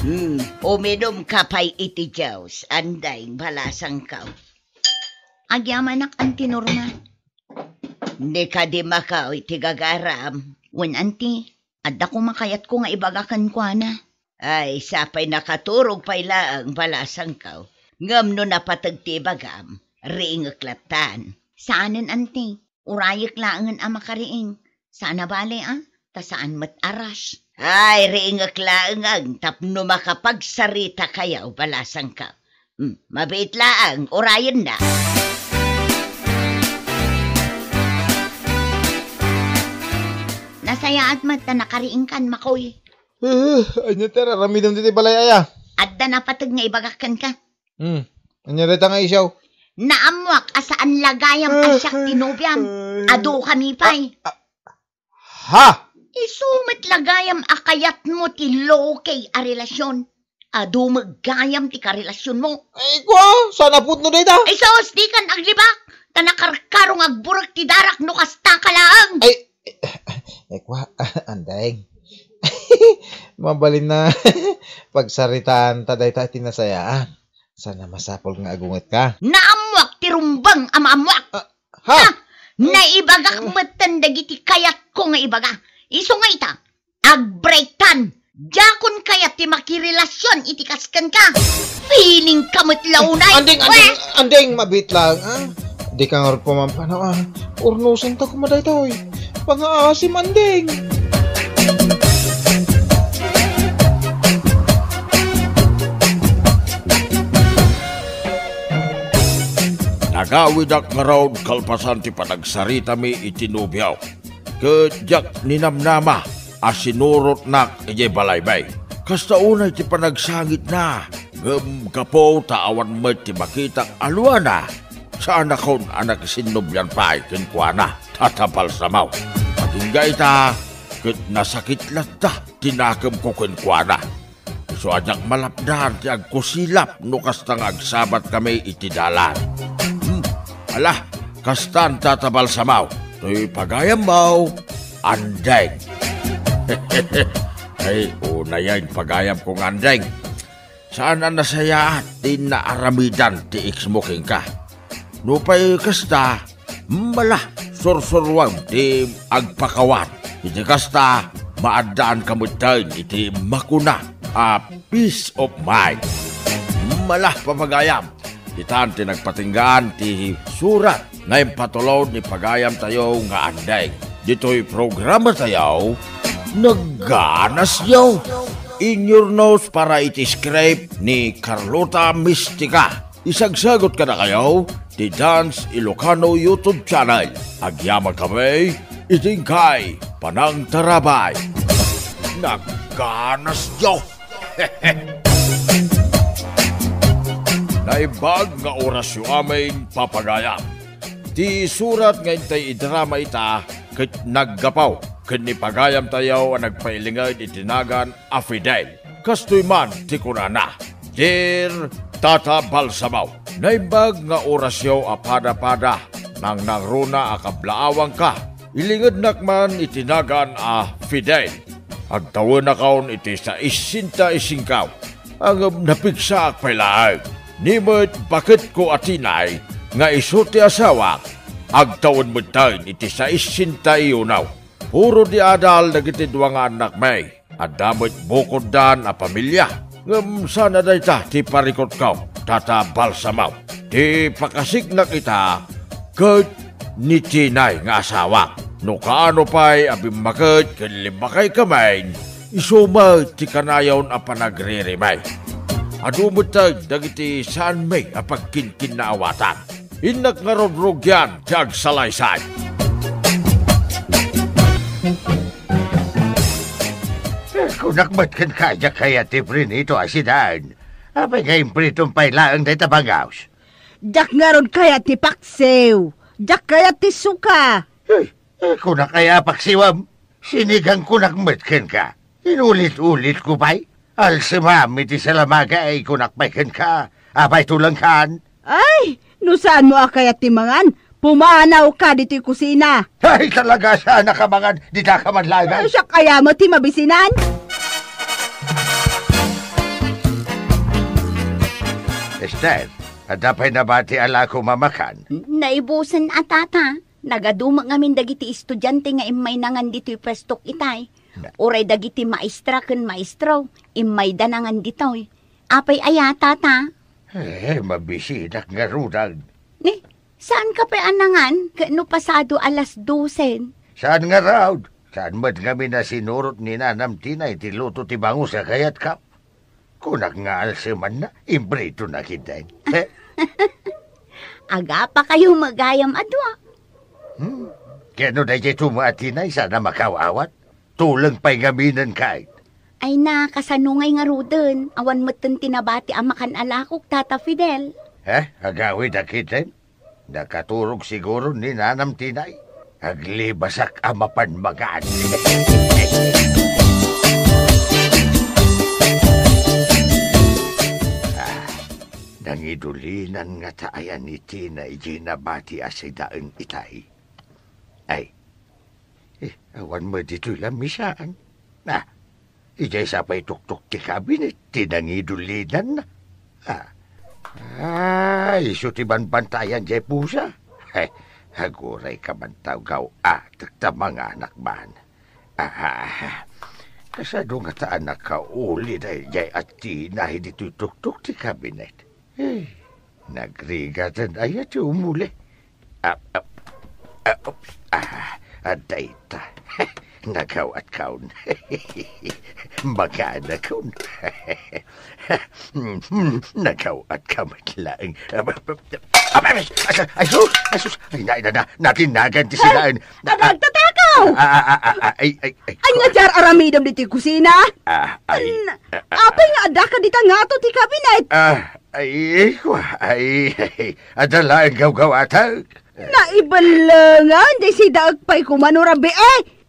Hmm, uminumka pay iti juice, andeng, balasangko. Agyamanak, Auntie Norma. Ni kadi makaw iti gagaram. Wen, Auntie, adda koma kayatko nga ibaga kenkuana. Ay, sapay nakaturog pay laeng, balasangko. Ngem no napateg ti ibagam, riingek lattan. Saanen, Auntie. Urayek laengen a makariing. Saan a bale, a? Ta saan met a rush. Ay, riingek laengen tapno makapagsarita kayo, balasangko. Hmm, mabiit laeng, urayenna. Nasayaat met ta nakariingkan, Makoy. Eh, ania ti ar-aramidem ditoy balay, aya? Adda napateg nga ibagak kenka. Hmm, ania dayta nga isyo? Naammoak a saan la gayam a siak ti nobiam. Adu kami pay. Ah, ah, Ha? Isu met la gayam a kayatmo ti low-key a relasyon. Adu met gayam ti karelasyonmo. Ay, kua, saan a pudno dayta? Ay, sus, dikan aglibak. Ta nakarkaro nga agburek ti darak no kasta ka laeng. Ay, ay, kua, andeng. Mabalin a pagsaritaan ta dayta iti nasayaan. Saan a masapul nga agungetka? Naammoak ti rumbeng a maammoak. Ah, ha? Ha? Naibagak metten dagiti kayatko nga ibaga. Isu nga ita, agbreaktan. Diakon kayat ti makirelasyon iti kas kenka. Feeling ka met la unay. Andeng, andeng, Weh! Andeng, mabiit lang, ah. Dika ngarud pumampanawaan. Urnosenta koma daytoy. Pangaasim, andeng. Nagawidak ngarud kalpasan ti panagsaritami iti nobiaw. Ket diak ninamnama a sinurotnak idiay balaymi. Kasta unay ti panagsangitna, ngem gapu ta awan met ti makitak a luana, saanakon a nakisinnobian pay kenkuana, Tata Balsamo. Agingga ita, ket nasakit latta ti nakemko kenkuana. Isu a diak malapdan ti agkusilap no kasta nga agsabatkami iti dalan. Hmm, ala, kastan, Tata Balsamo, toy pagayammo, andeng. Ay, unay a impagayamko nga andeng. Saan a nasayaat ti naaramidan ti ex mo kenka. Nupay kasta, mala, sursuruam ti agpakawan. Iti kasta, maaddaanka metten iti makuna a peace of mind. Mala, pagayam, ditan ti nagpatinggaan ti surat nga impatulod ni pagayamtayo nga andeng. Ditoy programatayo, Nagganasyo! Inyurnos para iti script ni Carlota Mistica. Isagsagot kadakayo ti Dance Ilocano YouTube channel. Agyamankami iti inkay panangtarabay. Nagganasyo! Naimbag nga orasyo amin, papagayam. Ti surat nga intay idrama ita ket naggapu ken ni pagayamtayo a nagpailinged iti nagan a Fidel. Kastoy man ti kunana, Dear Tata Balsamo, naimbag nga orasyo a pada-pada, nangnangruna a kablaawanka, ilingednak man iti nagan a Fidel. Agtawenakon iti saisenta y singko, ngem napigsaak pay laeng. Ni met baketko a Tinay nga isu ti asawak, agtawen metten iti saisenta y uno. Puro di adal dagiti dua nga annakmi. Adda met bukoddan a pamilia. Ngem saan a dayta ti parikutko, Tata Balsamo. Ti pakasiknak ita ket ni Tinay nga asawak. No kaano pay a bimmaket ken limmakaykami, isu met ti kanayon a panagririmi. Adu metten dagiti saanmi a pagkinkinnaawatan. Innak ngarud rugian ti agsalaysay. Kunak met kenka, diak kayat ti prinito a sidan. Apay nga impritom pay laeng dayta bangaws? Diak ngarud kayat ti paksiw. Diak kayat ti suka. Ay, eh, kunak aya a paksiwam? Sinigang kunak met kenka. Inulit-ulit ko pay. Alsemam iti salamaga ay kunak pay kenka. Apay tulengkan? Ay, no saan mo a kayat ti mangan, pumanawka ditoy kusina. Ay, talaga, saan a kamangan, dita ka man laeng. Ay, siak aya met ti mabisinan? Esther, adda pay nabati a lakom a makan? Naibusen a, tata. Nagadu met ngamin dagiti estudiante nga immay nangan ditoy puestok itay. Na- Uray dagiti maestra ken maestro, immayda nangan ditoy. Apay aya, tata? Eh, mabisinak ngaruden. Ni, saanka pay a nangan ket no pasado alas dosen? Saan ngarud? Saan met ngamin a sinurot ni Nanam Tinay ti luto ti bangus a kayatkam? Kunak nga alsemanna, impritonak iten. Agapakayo met gayam a dua. Hmm? Ket no daytoy tumo a Tinay, saan a makaw-awat? Tuleng pay ngaminenka. Ay na, kasano ngay ngaruden? Awan metten ti nabati a makan a lakok, Tata Fidel. Eh, agawid a kiten? Nakaturog siguro ni Nanam Tinay. Aglibasak a mapan makan. Ah, nangidulinan ngata aya ni Tinay diay nabati a sidaen itay. Ay, eh, awan met ditoy lamisaan. Ah, idiay sa pay tuktok ti kabinet ti nangidulinanna. Ah. Ah, isu ti banbantayan diay pusa. He, aguray ka man ta gaw-atek ta manganak man. Ah, kasano ngata a nakauli daydiay a Tinay ditoy tuktok ti kabinet? Eh, nagrigaten aya ti umuli? Ah, ah, ah, oops. Ah, adda ita. Nagaw-atkon. Makanakon. Nagaw-atka met laeng. Ay, ay, ay, sus, ay, sus. Ay, na, na, na, natinagan ti sidaen. Ay, agtatakaw! Ah, ah, ah, ah, ah, ay, ay, ay. Ania ti ar-aramidem ditoy kusina? Ah, ay, An-, ah, ah, apay nga addaka dita ngato ti kabinet? Ah, ay, kua, ay, ay, adda laeng gawgawatek. Naibellengan, diay sidaek pay koma no rabii.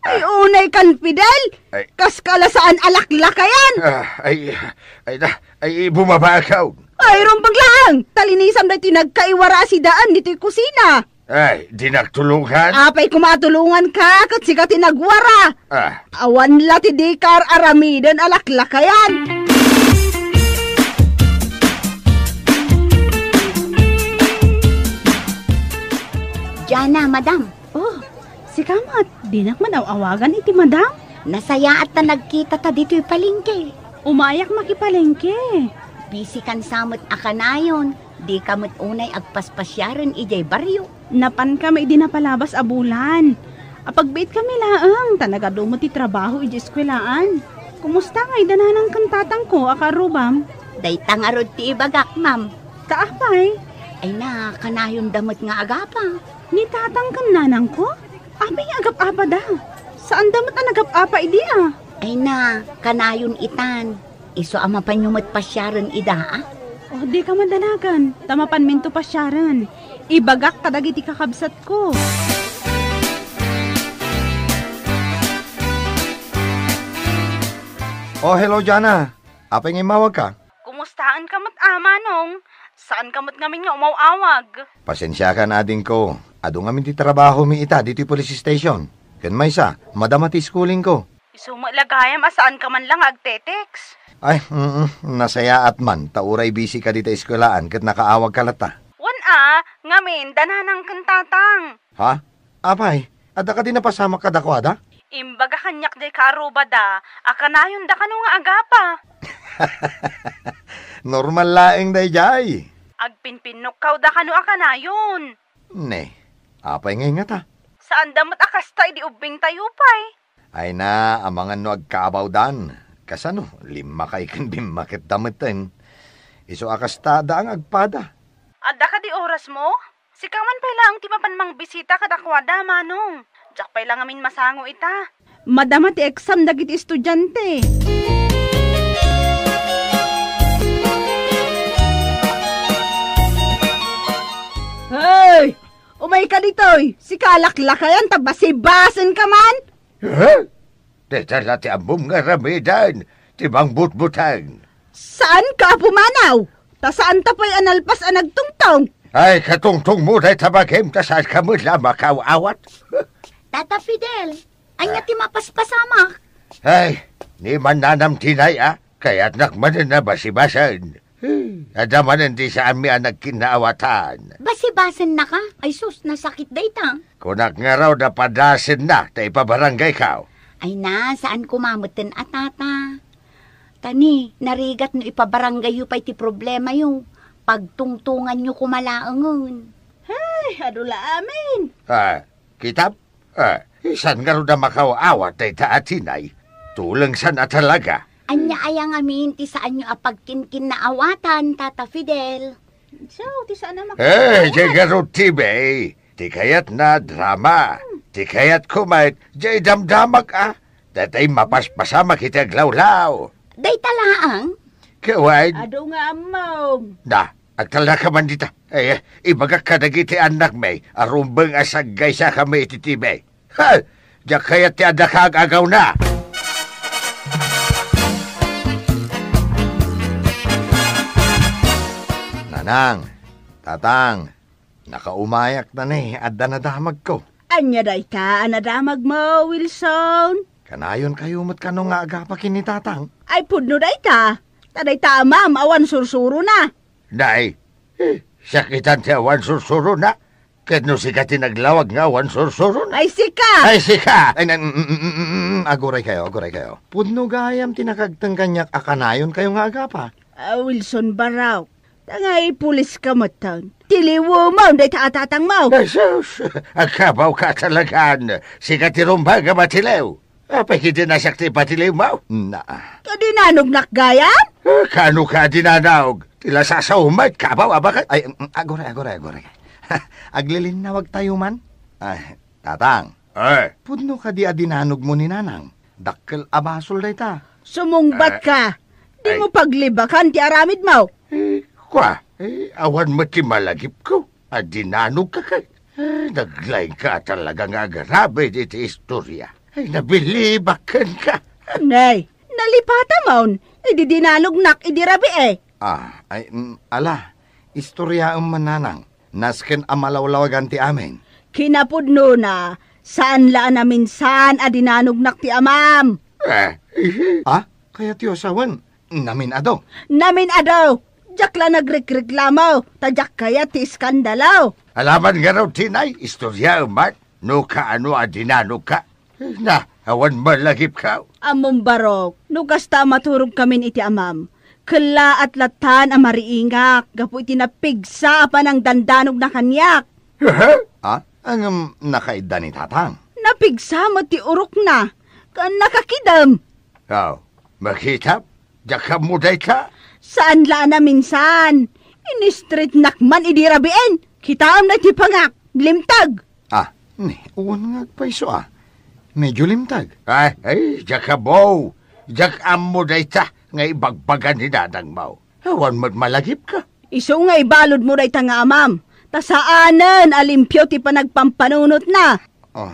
Ay, ah, unay kan Fidel. Ay. Kaskala saan a laklakayan. Ah, ay, ay, na, ay, bumaba ka. Ay, rumbeng laeng. Talinisam daytoy nagkaiwara a sidaen ditoy kusina. Ay, dinak tulongan? Apay koma a tulonganka, ket sika ti nagwara. Ah. Awan la ti dika ar-aramiden a laklakayan. Diana, madam. Oh, sika met, dinak man aw-awagan iti madam. Nasayaat ta nagkitata ditoy palengke. Umayak makipalengke. Busy kan sa met a kanayon. Dika met unay agpaspasiaren idiay barrio. Napankami idi napalabas a bulan. Apagbiitkami laeng, ta nagadu met ti trabaho idiay eskuelaan. Kumusta ngay da nanang ken tatangko a kaarrubam? Dayta ngarud ti ibagak, ma'am. Ta apay? Ay na, kanayonda met nga agapa. Ni tatang ken nanangko? Apay nga agap-apada? Saanda met a nagap-apa idi, a? Ay na, kanayon itan. Isu a mapanyo met pasiaren ida, a? Oh, dika madanagan, ta mapanminto pasiaren. Ibagak kadagiti kakabsatko. Oh, hello, Jana. Apay nga immawagka? Kumustaanka met, a, Manong? Saanka met ngamin nga umaw-awag? Pasensiakan, adingko. Adu ngamin ti trabahomi ita ditoy police station. Ken maysa, madama ti schooling ko. Isu met la gayam a saanka man la nga agte-text. Ay, mm, nasayaat man, ta uray busy ka dita eskuelaan ket nakaawagka latta. Wen a, ngamin, da nanang ken tatang. Ha? Apay, adda kadi napasamak kadakuada? Imbaga kaniak diay kaarrubada a kanayonda kano nga agapa. Normal laeng daydiay. Agpinpinnukawda kano a kanayon. Ne, apay ngay ngata? Saanda met a kasta idi ubbingtayo pay. Ay na, amangan no agkaabawdan. Kasano, limmakay ken bimmaketda metten. Isu a kasta adda nga agpada. Adda kadi orasmo? Sika man pay laeng ti mapan mangbisita kadakuada, Manong. Diak pay la ngamin masango ita. Madama ti exam dagiti estudiante. Kaditoy, sika a laklakayan ta basibasenka man? Huh? Dayta la ti ammom nga aramiden, ti mangbutbuteng. Saan ka, Apo Manaw? Ta saan ta pay a nalpas a nagtungtong. Ay, katungtongmo dayta bagim ta saan ka met la a makaw-awat. Tata Fidel, ania ti mapaspasamak? Ay, ni mannanam tinay a, kayatnak manen a basibasen. Adda manen ti saanmi a nagkinnaawatan. Basibasennaka? Ay sus, nasakit dayta. Kunak ngarud a padasenna ta ipabarangaykaw. Ay na, saan koma metten a, Tata. Ta ni, narigat no ipabarangayyo pay ti problemayo. Pagtungtonganyo koma laengen. Ay, adu la amin. Ah, kitam? Ah, saan ngarud a makaw-awat dayta a tinay? Tulengsan a talaga. Ania aya ngamin ti saanyo a pagkinkinnaawatan, Tata Fidel? Sao ti saan a makaw-awat? Eh, diay ngarud ti bay. Ti kayatna, drama. Ti kayatko met, diay damdamak a. Daytay mapaspasamak iti aglawlaw. Dayta laeng? Kawan. Adu nga ammom. Da, agtalnaka man dita. Ay, ibagak kadagiti annakmi a rumbeng a saggaysakami iti T V. Ha! Diak kayat ti adda ka ag-agawna. Nanang, Tatang, nakaumayak ta ni, adda nadamagko. Ania dayta a nadamagmo, Wilson? Kanayonkayo met kano nga agapa ken ni Tatang? Ay, pudno dayta. Ta dayta a Amam awan sursurona. Nay, eh, sakitan ti awan sursurona. Ket no sika ti naglawag nga awan sursurona. Ay, sika! Ay, sika! Ay, na, mm, mm, mm, mm, aguraykayo, aguraykayo. Pudno gayam ti nakagteng kaniak a kanayonkayo nga agapa. Ah, Wilson Barok, ta nga ipuliska metten. Tiliwemon dayta a tatangmo. Ay, sus! Agkabawka talagan. Sika ti rumbeng a matiliw. Apay, kadi nasiak ti ipatiliwmo? Na. Kadi nanognak gayam? Eh, kano ka dinanog? Ti la sasaw met, kabaw, abaket. Ay, mm, aguray, aguray, aguray. Aglilinnawagtayo man. Ay, Tatang. Eh. Pudno kadi a dinanogmo ni Nanang? Dakkel a basol dayta. Sumungbat ka. Eh. Dimo paglibakan ti aramidmo. Eh, kua, eh, awan met ti malagipko. A dinanogka ket. Eh, naglaingka a talaga nga agaramid iti istoria. Ay, nabilibak kenka. Nay, nalipatamon. Idi dinanognak idi rabii. Ah, ay, mm, ala, istoriaem man, Nanang. Nasken a malawlawagan ti amin. Kinapudnona, saan la a naminsan a dinanognak ti amam. Eh, ihi. Ah, kayatyo a sawen, namin-ado? Namin-ado! Diak la nagrekreklamo, ta diak kayat ti iskandalo. Alaman ngarud ti nay, istoriaem man, no kaano a dinanogka. Na, awan malagipka. Ammom, Barok, no kasta a maturogkamin iti amam, kellaat lattan a mariingak gapu iti napigsa a panangdandanogna kaniak. Aha? Ah, ngem nakaidda ni Tatang? Napigsa met ti urokna, ken nakakidem. Aw, makitam? Diak ammo dayta? Saan la a naminsan. Inistritnak man idi rabiin. Kitaem daytoy pangak. Limteg! Ah, ni, wen nga agpayso a. Medyo limteg. Ay, ay, diak ammo. Diak ammo dayta nga ibagbaga ni nanangmo. Awan met malagipka. Isu nga ibaludmo dayta nga amam, ta saanen a limpio ti panagpampanunotna. Ah,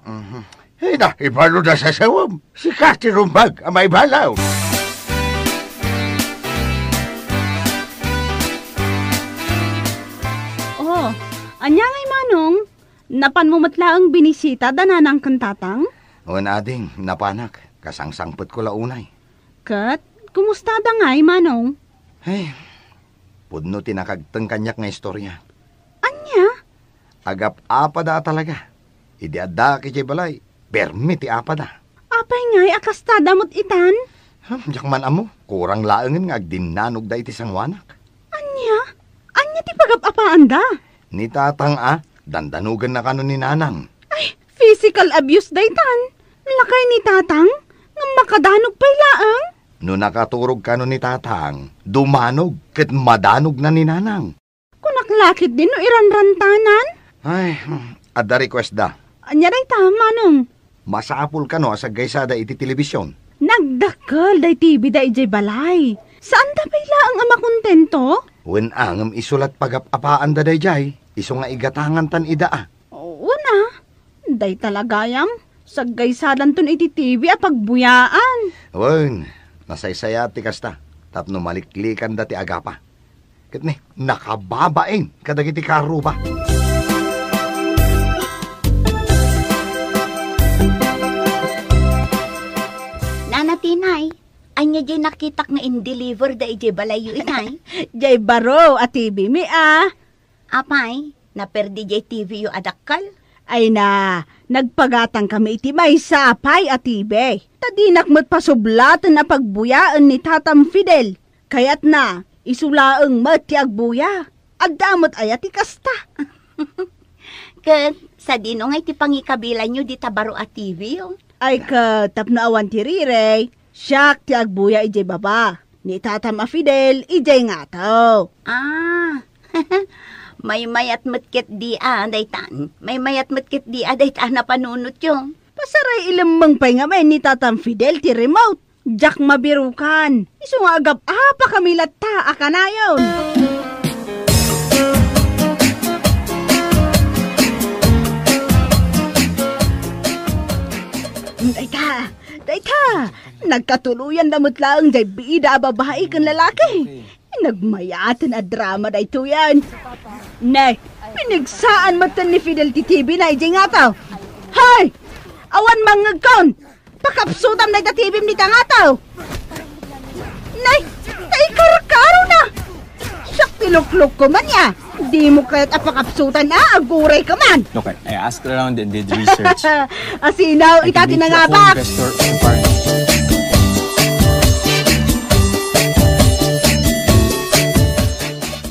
mhm. Ay na, ibalud a sasawem. Sika ti rumbeng a maibalaw. Oh, ania ngay, Manong? Napanmo met laeng binisita da nanang ken tatang? Wen, ading, napanak. Kasangsangpetko la unay. Ket, kumusta da ngay, Manong? Ay, pudno ti nakagteng kaniak nga istoria. Ania? Agap-apada a talaga. Idi addaak idiay balay, permi ti apada. Apay ngay a kasta da met itan? Hmm, diak man ammo. Kurang laengen nga agdinnanogda iti sangoanak. Ania? Ania ti pagap-apaanda? Ni tatang a, dandanogenna kano ni nanang. Ay, physical abuse daytan. Lakay ni tatang, ngem makadanog pay laeng. No nakaturog kano ni tatang, dumanog ket madanogna ni nanang. Kunak la ketdi no iranrantanan? Ay, hmm, adda request da. Ania dayta, Manong? Masapul kano a saggaysada iti telebisyon. Nagdakkel day T V da idiay balay. Saanda pay laeng a makontento? Wen, ngem isu lat pagap-apaanda daydiay. Isu nga igatangantan ida a. Oo na. Dayta la gayam, saggaysadanton iti T V a pagbuyaan. Wen, nasaysayaat ti kasta, tapno maliklikanda ti agapa. Ket ni, nakababain kadagiti kaarruba. Nana Tinay, ania jay nakitak nga in-deliver da idiay balayyo itay? Jay baro a T V mi a. Apay, naperdi jay T V yo a dakkel? Ay na, nagpagatangkami iti maysa a pay a T V. Ta dinak met pasublaten a pagbuyaen ni Tatam Fidel. Kayatna, isu laeng met ti agbuya. Adda met aya ti kasta? Ket sadino ngay ti pangikabilanyo dita baro a T V yo? Ay ket tapno awan ti rirey, siak ti agbuya idiay baba. Ni Tatam a Fidel idiay ngato. Ah, maymayat met ket di a daytan. Maymayat met ket di a dayta a napanunotyo. Pasaray ilemmeng pay ngamin ni Tatam Fidel ti remote. Diak mabirukan. Isu nga agap-apakami latta a kanayon. Dayta, dayta, nagkatuloyan da met laeng jay bida a babai ken lalaki. Nagmayaten a drama daytoyen. Ne, pinigsaan metten ni Fidel ti T V na idiay ngato. Hay! Awan mangngegkon! Pakapsutam dayta T V-m dita ngato! Nay, naikarkarona! Siak ti luklukko man ya! Dimo kayat a pakapsutan a, aguray ka man! Okay, I asked around and did research. Asinaw, ita ti nangabak!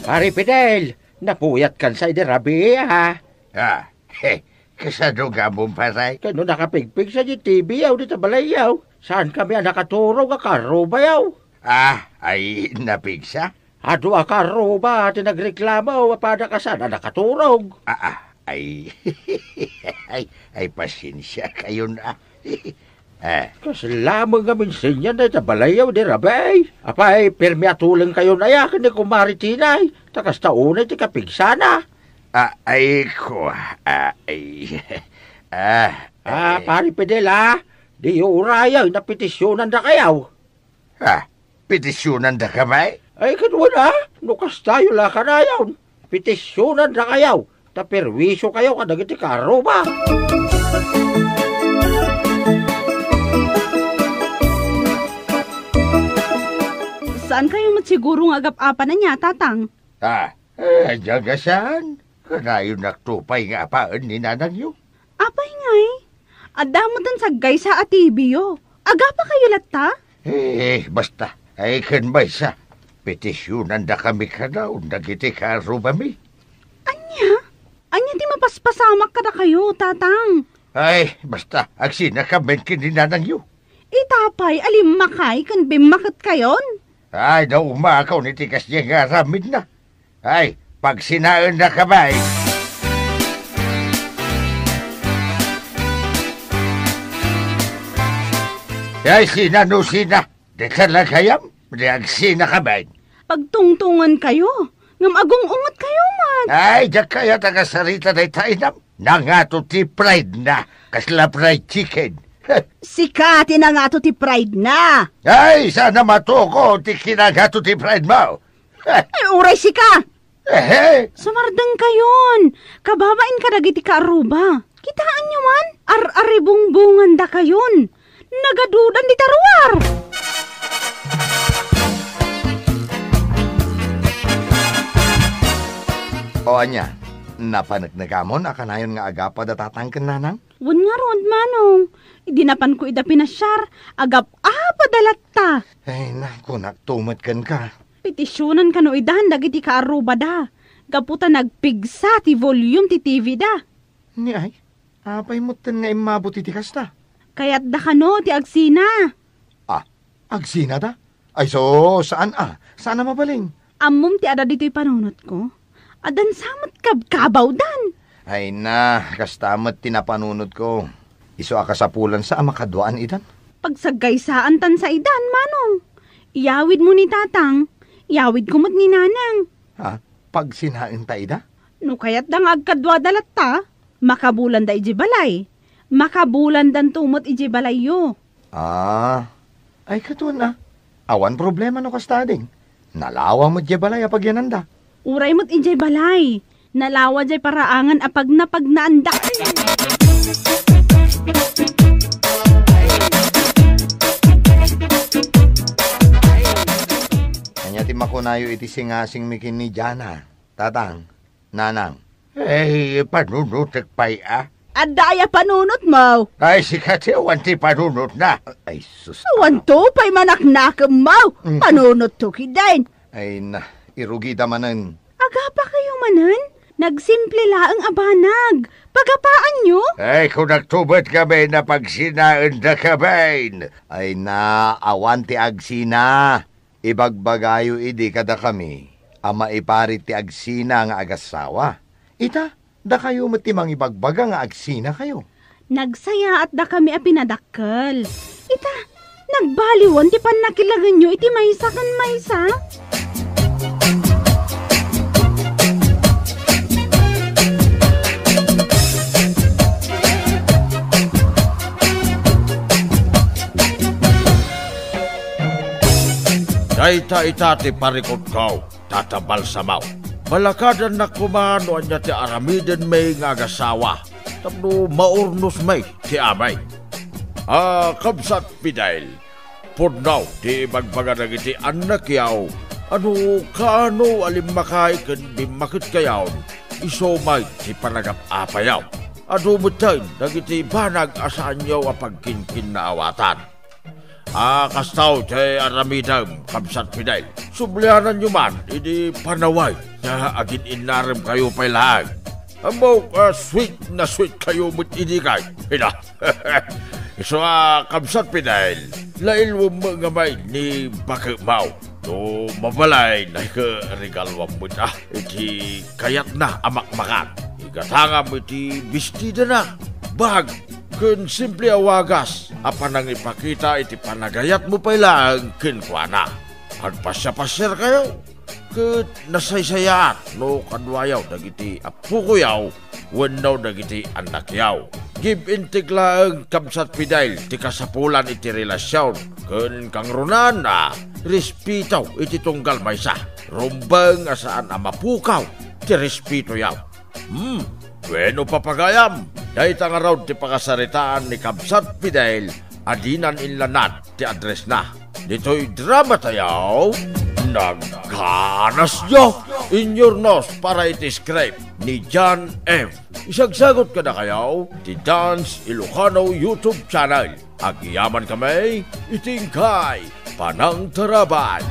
Pare Fidel, napuyat kan sa idi rabii, ha? Ah, he, kasano nga ammom, pare? Kano nakapigpigsa di T V yaw dita balayyaw? Saan kami a nakaturog a karubayaw? Ah, ay, napigsa? Adu a karuba ti nagreklamo a pada kasan a nakaturog. Ah, ah, ay, ay, ay, pasensia kayon, ah. Eh. Kasla met nga minsinyan dayta balayyaw di rabii. Apay, permi a tulengkayon aya ken ni Kumare Tinay, ta kasta unay ti kapigsana. Ah, ay, ko, ah, ay, ah, Ah, ay. Pare Fidel, ah, diyo urayen a petisyonandakayaw. Ah, petisyonandakami? Ay, ket wen, ah, no kastayo la kanayon. Petisyonandakayaw, ta perwisokayo kadagiti kaarruba. Saankayo met siguro nga agap-apan ania, Tatang? Ah, eh, diak a saan. Kanayonnakto pay nga apaen ni nanangyo. Apay ngay? Adda metten saggaysa a T V-yo. Agapakayo latta? Eh, basta. Ay, ken maysa, petisyonandakami kanayon dagiti kaarrubami. Ania? Ania ti mapaspasamak kadakayo, Tatang? Ay, basta, agsinakamin ken ni nanangyo. Ita pay a limmakay ken bimmaketkayon? Ay, naumakaw iti kasdiay nga aramidna. Ay, pagsinaennakami. Ay, sina no sina? Di ka lagayam? Di agsinakamin. Pagtungtongankayo, ngem agung-ungetkayo met. Ay, diak kayat a kasarita dayta inam. Nangato ti pride na, kasla fried chicken. Sika ti nangato ti pride na. Ay, saan a matuko ti kinangato ti pride mo? Ay, uray sika! Ehe. Sumardengkayon! Kababain kadagiti kaarruba. Kitaenyo man, ar-aribungbongandakayon. Nagadudan dita ruar! O ania, napaneknekamon a kanayon nga agapa da Tatang ken Nanang? Wen ngarud, Manong. Idi napanko ida pinasiar, agap-apada latta. Ay, naku, naktumet kenka. Petisionan kano idan dagiti kaarrubada, gapu ta nagpigsa ti volume ti T V da. Ni ay, apay metten nga immabut iti kasta? Kayatda kano ti agsina. Ah, agsinada? Ay, so, saan a? Saan a mabalin? Ammom ti adda ditoy panunotko? Addan sa met kabkabawdan. Ay na, kasta met ti napanunotko. Isu a kasapulan sa a makaduaan idan. Pagsaggaysaan tan sa idan, Manong. Iyawid mo ni Tatang, iyawid ko met ni Nanang. Ha? Pagsinaen ta ida? No kayatda nga agkaduada latta, makabulanda idiay balay. Makabulandanto met idiay balayyo. Ah, ay, katon a. Awan problema no kasta, ading. Nalawa met diay balay a pagyananda. Uray met idiay balay. Nalawa diay paraangan a pagnapagnaanda. Ania ti makunayo iti singasingmi ken ni Jana, Tatang, Nanang? Ay, panunotek pay a. Adda aya panunotmo? Ay, sika ti awan ti panunotna. Ay, sus. Awanto pay manaknakemmo. Mm. Panunotto kidin. Ay na, irugida manen. Agapa kayo manen? Nagsimple laeng a banag. Pagapaanyo? Ay, kunakto met ngamin a pagsinaendakami. Ay na, awan ti agsina. Ibagbagayo idi kadakami a maiparit ti agsina nga agassawa. Ita, dakayo met ti mangibagbaga nga agsinakayo. Nagsayaatdakami a pinadakkel. Ita, nagbaliwen ti pannakilagenyo iti maysa ken maysa. Dayta ita ti parikutko, Tata Balsamo. Balakadannak koma no ania ti aramidenmi nga agassawa tapno maurnusmi ti amay. A, Kabsat Fidel, pudno ti ibagbaga dagiti annakyo a no kaano a limmakay ken bimmaketkayon, isu met ti panagap-apayo. Adu metten dagiti banag a saanyo a pagkinkinnaawatan. A, kastaw ti aramidem, Kabsat Fidel. Subliananyo man idi panaway ta agin-innaremkayo pay laeng. Ammok a sweet na sweetkayo met idi kay. Ina. Isu a, Kabsat Fidel, lailwem met ngamin ni baketmo. No mabalin, ay, regaluam met a iti kayatna a makmakan. Igatangam iti bestidana, bag, ken simple a wagas a panangipakita iti panagayatmo pay laeng kenkuana. Agpasiapasiarkayo, ket nasaysayaat no kaduayo dagiti appokoyo wenno dagiti annakyo. Give and take laeng, Kabsat Fidel, ti kasapulan iti relasion ken kangrunaanna, respeto iti tunggal maysa. Rumbeng a saan a mapukaw ti respetoyo. Hmm, bueno, papagayam, dayta ngarud ti pakasaritaan ni Kabsat Fidel a dinan inlanad ti addressna. Ditoy dramatayo, nagganasyo. Inyurnos para iti script ni John F. Isagsagut kadakayo ti Dance Ilocano YouTube channel. Agyamankami iti inkay panangtarabay.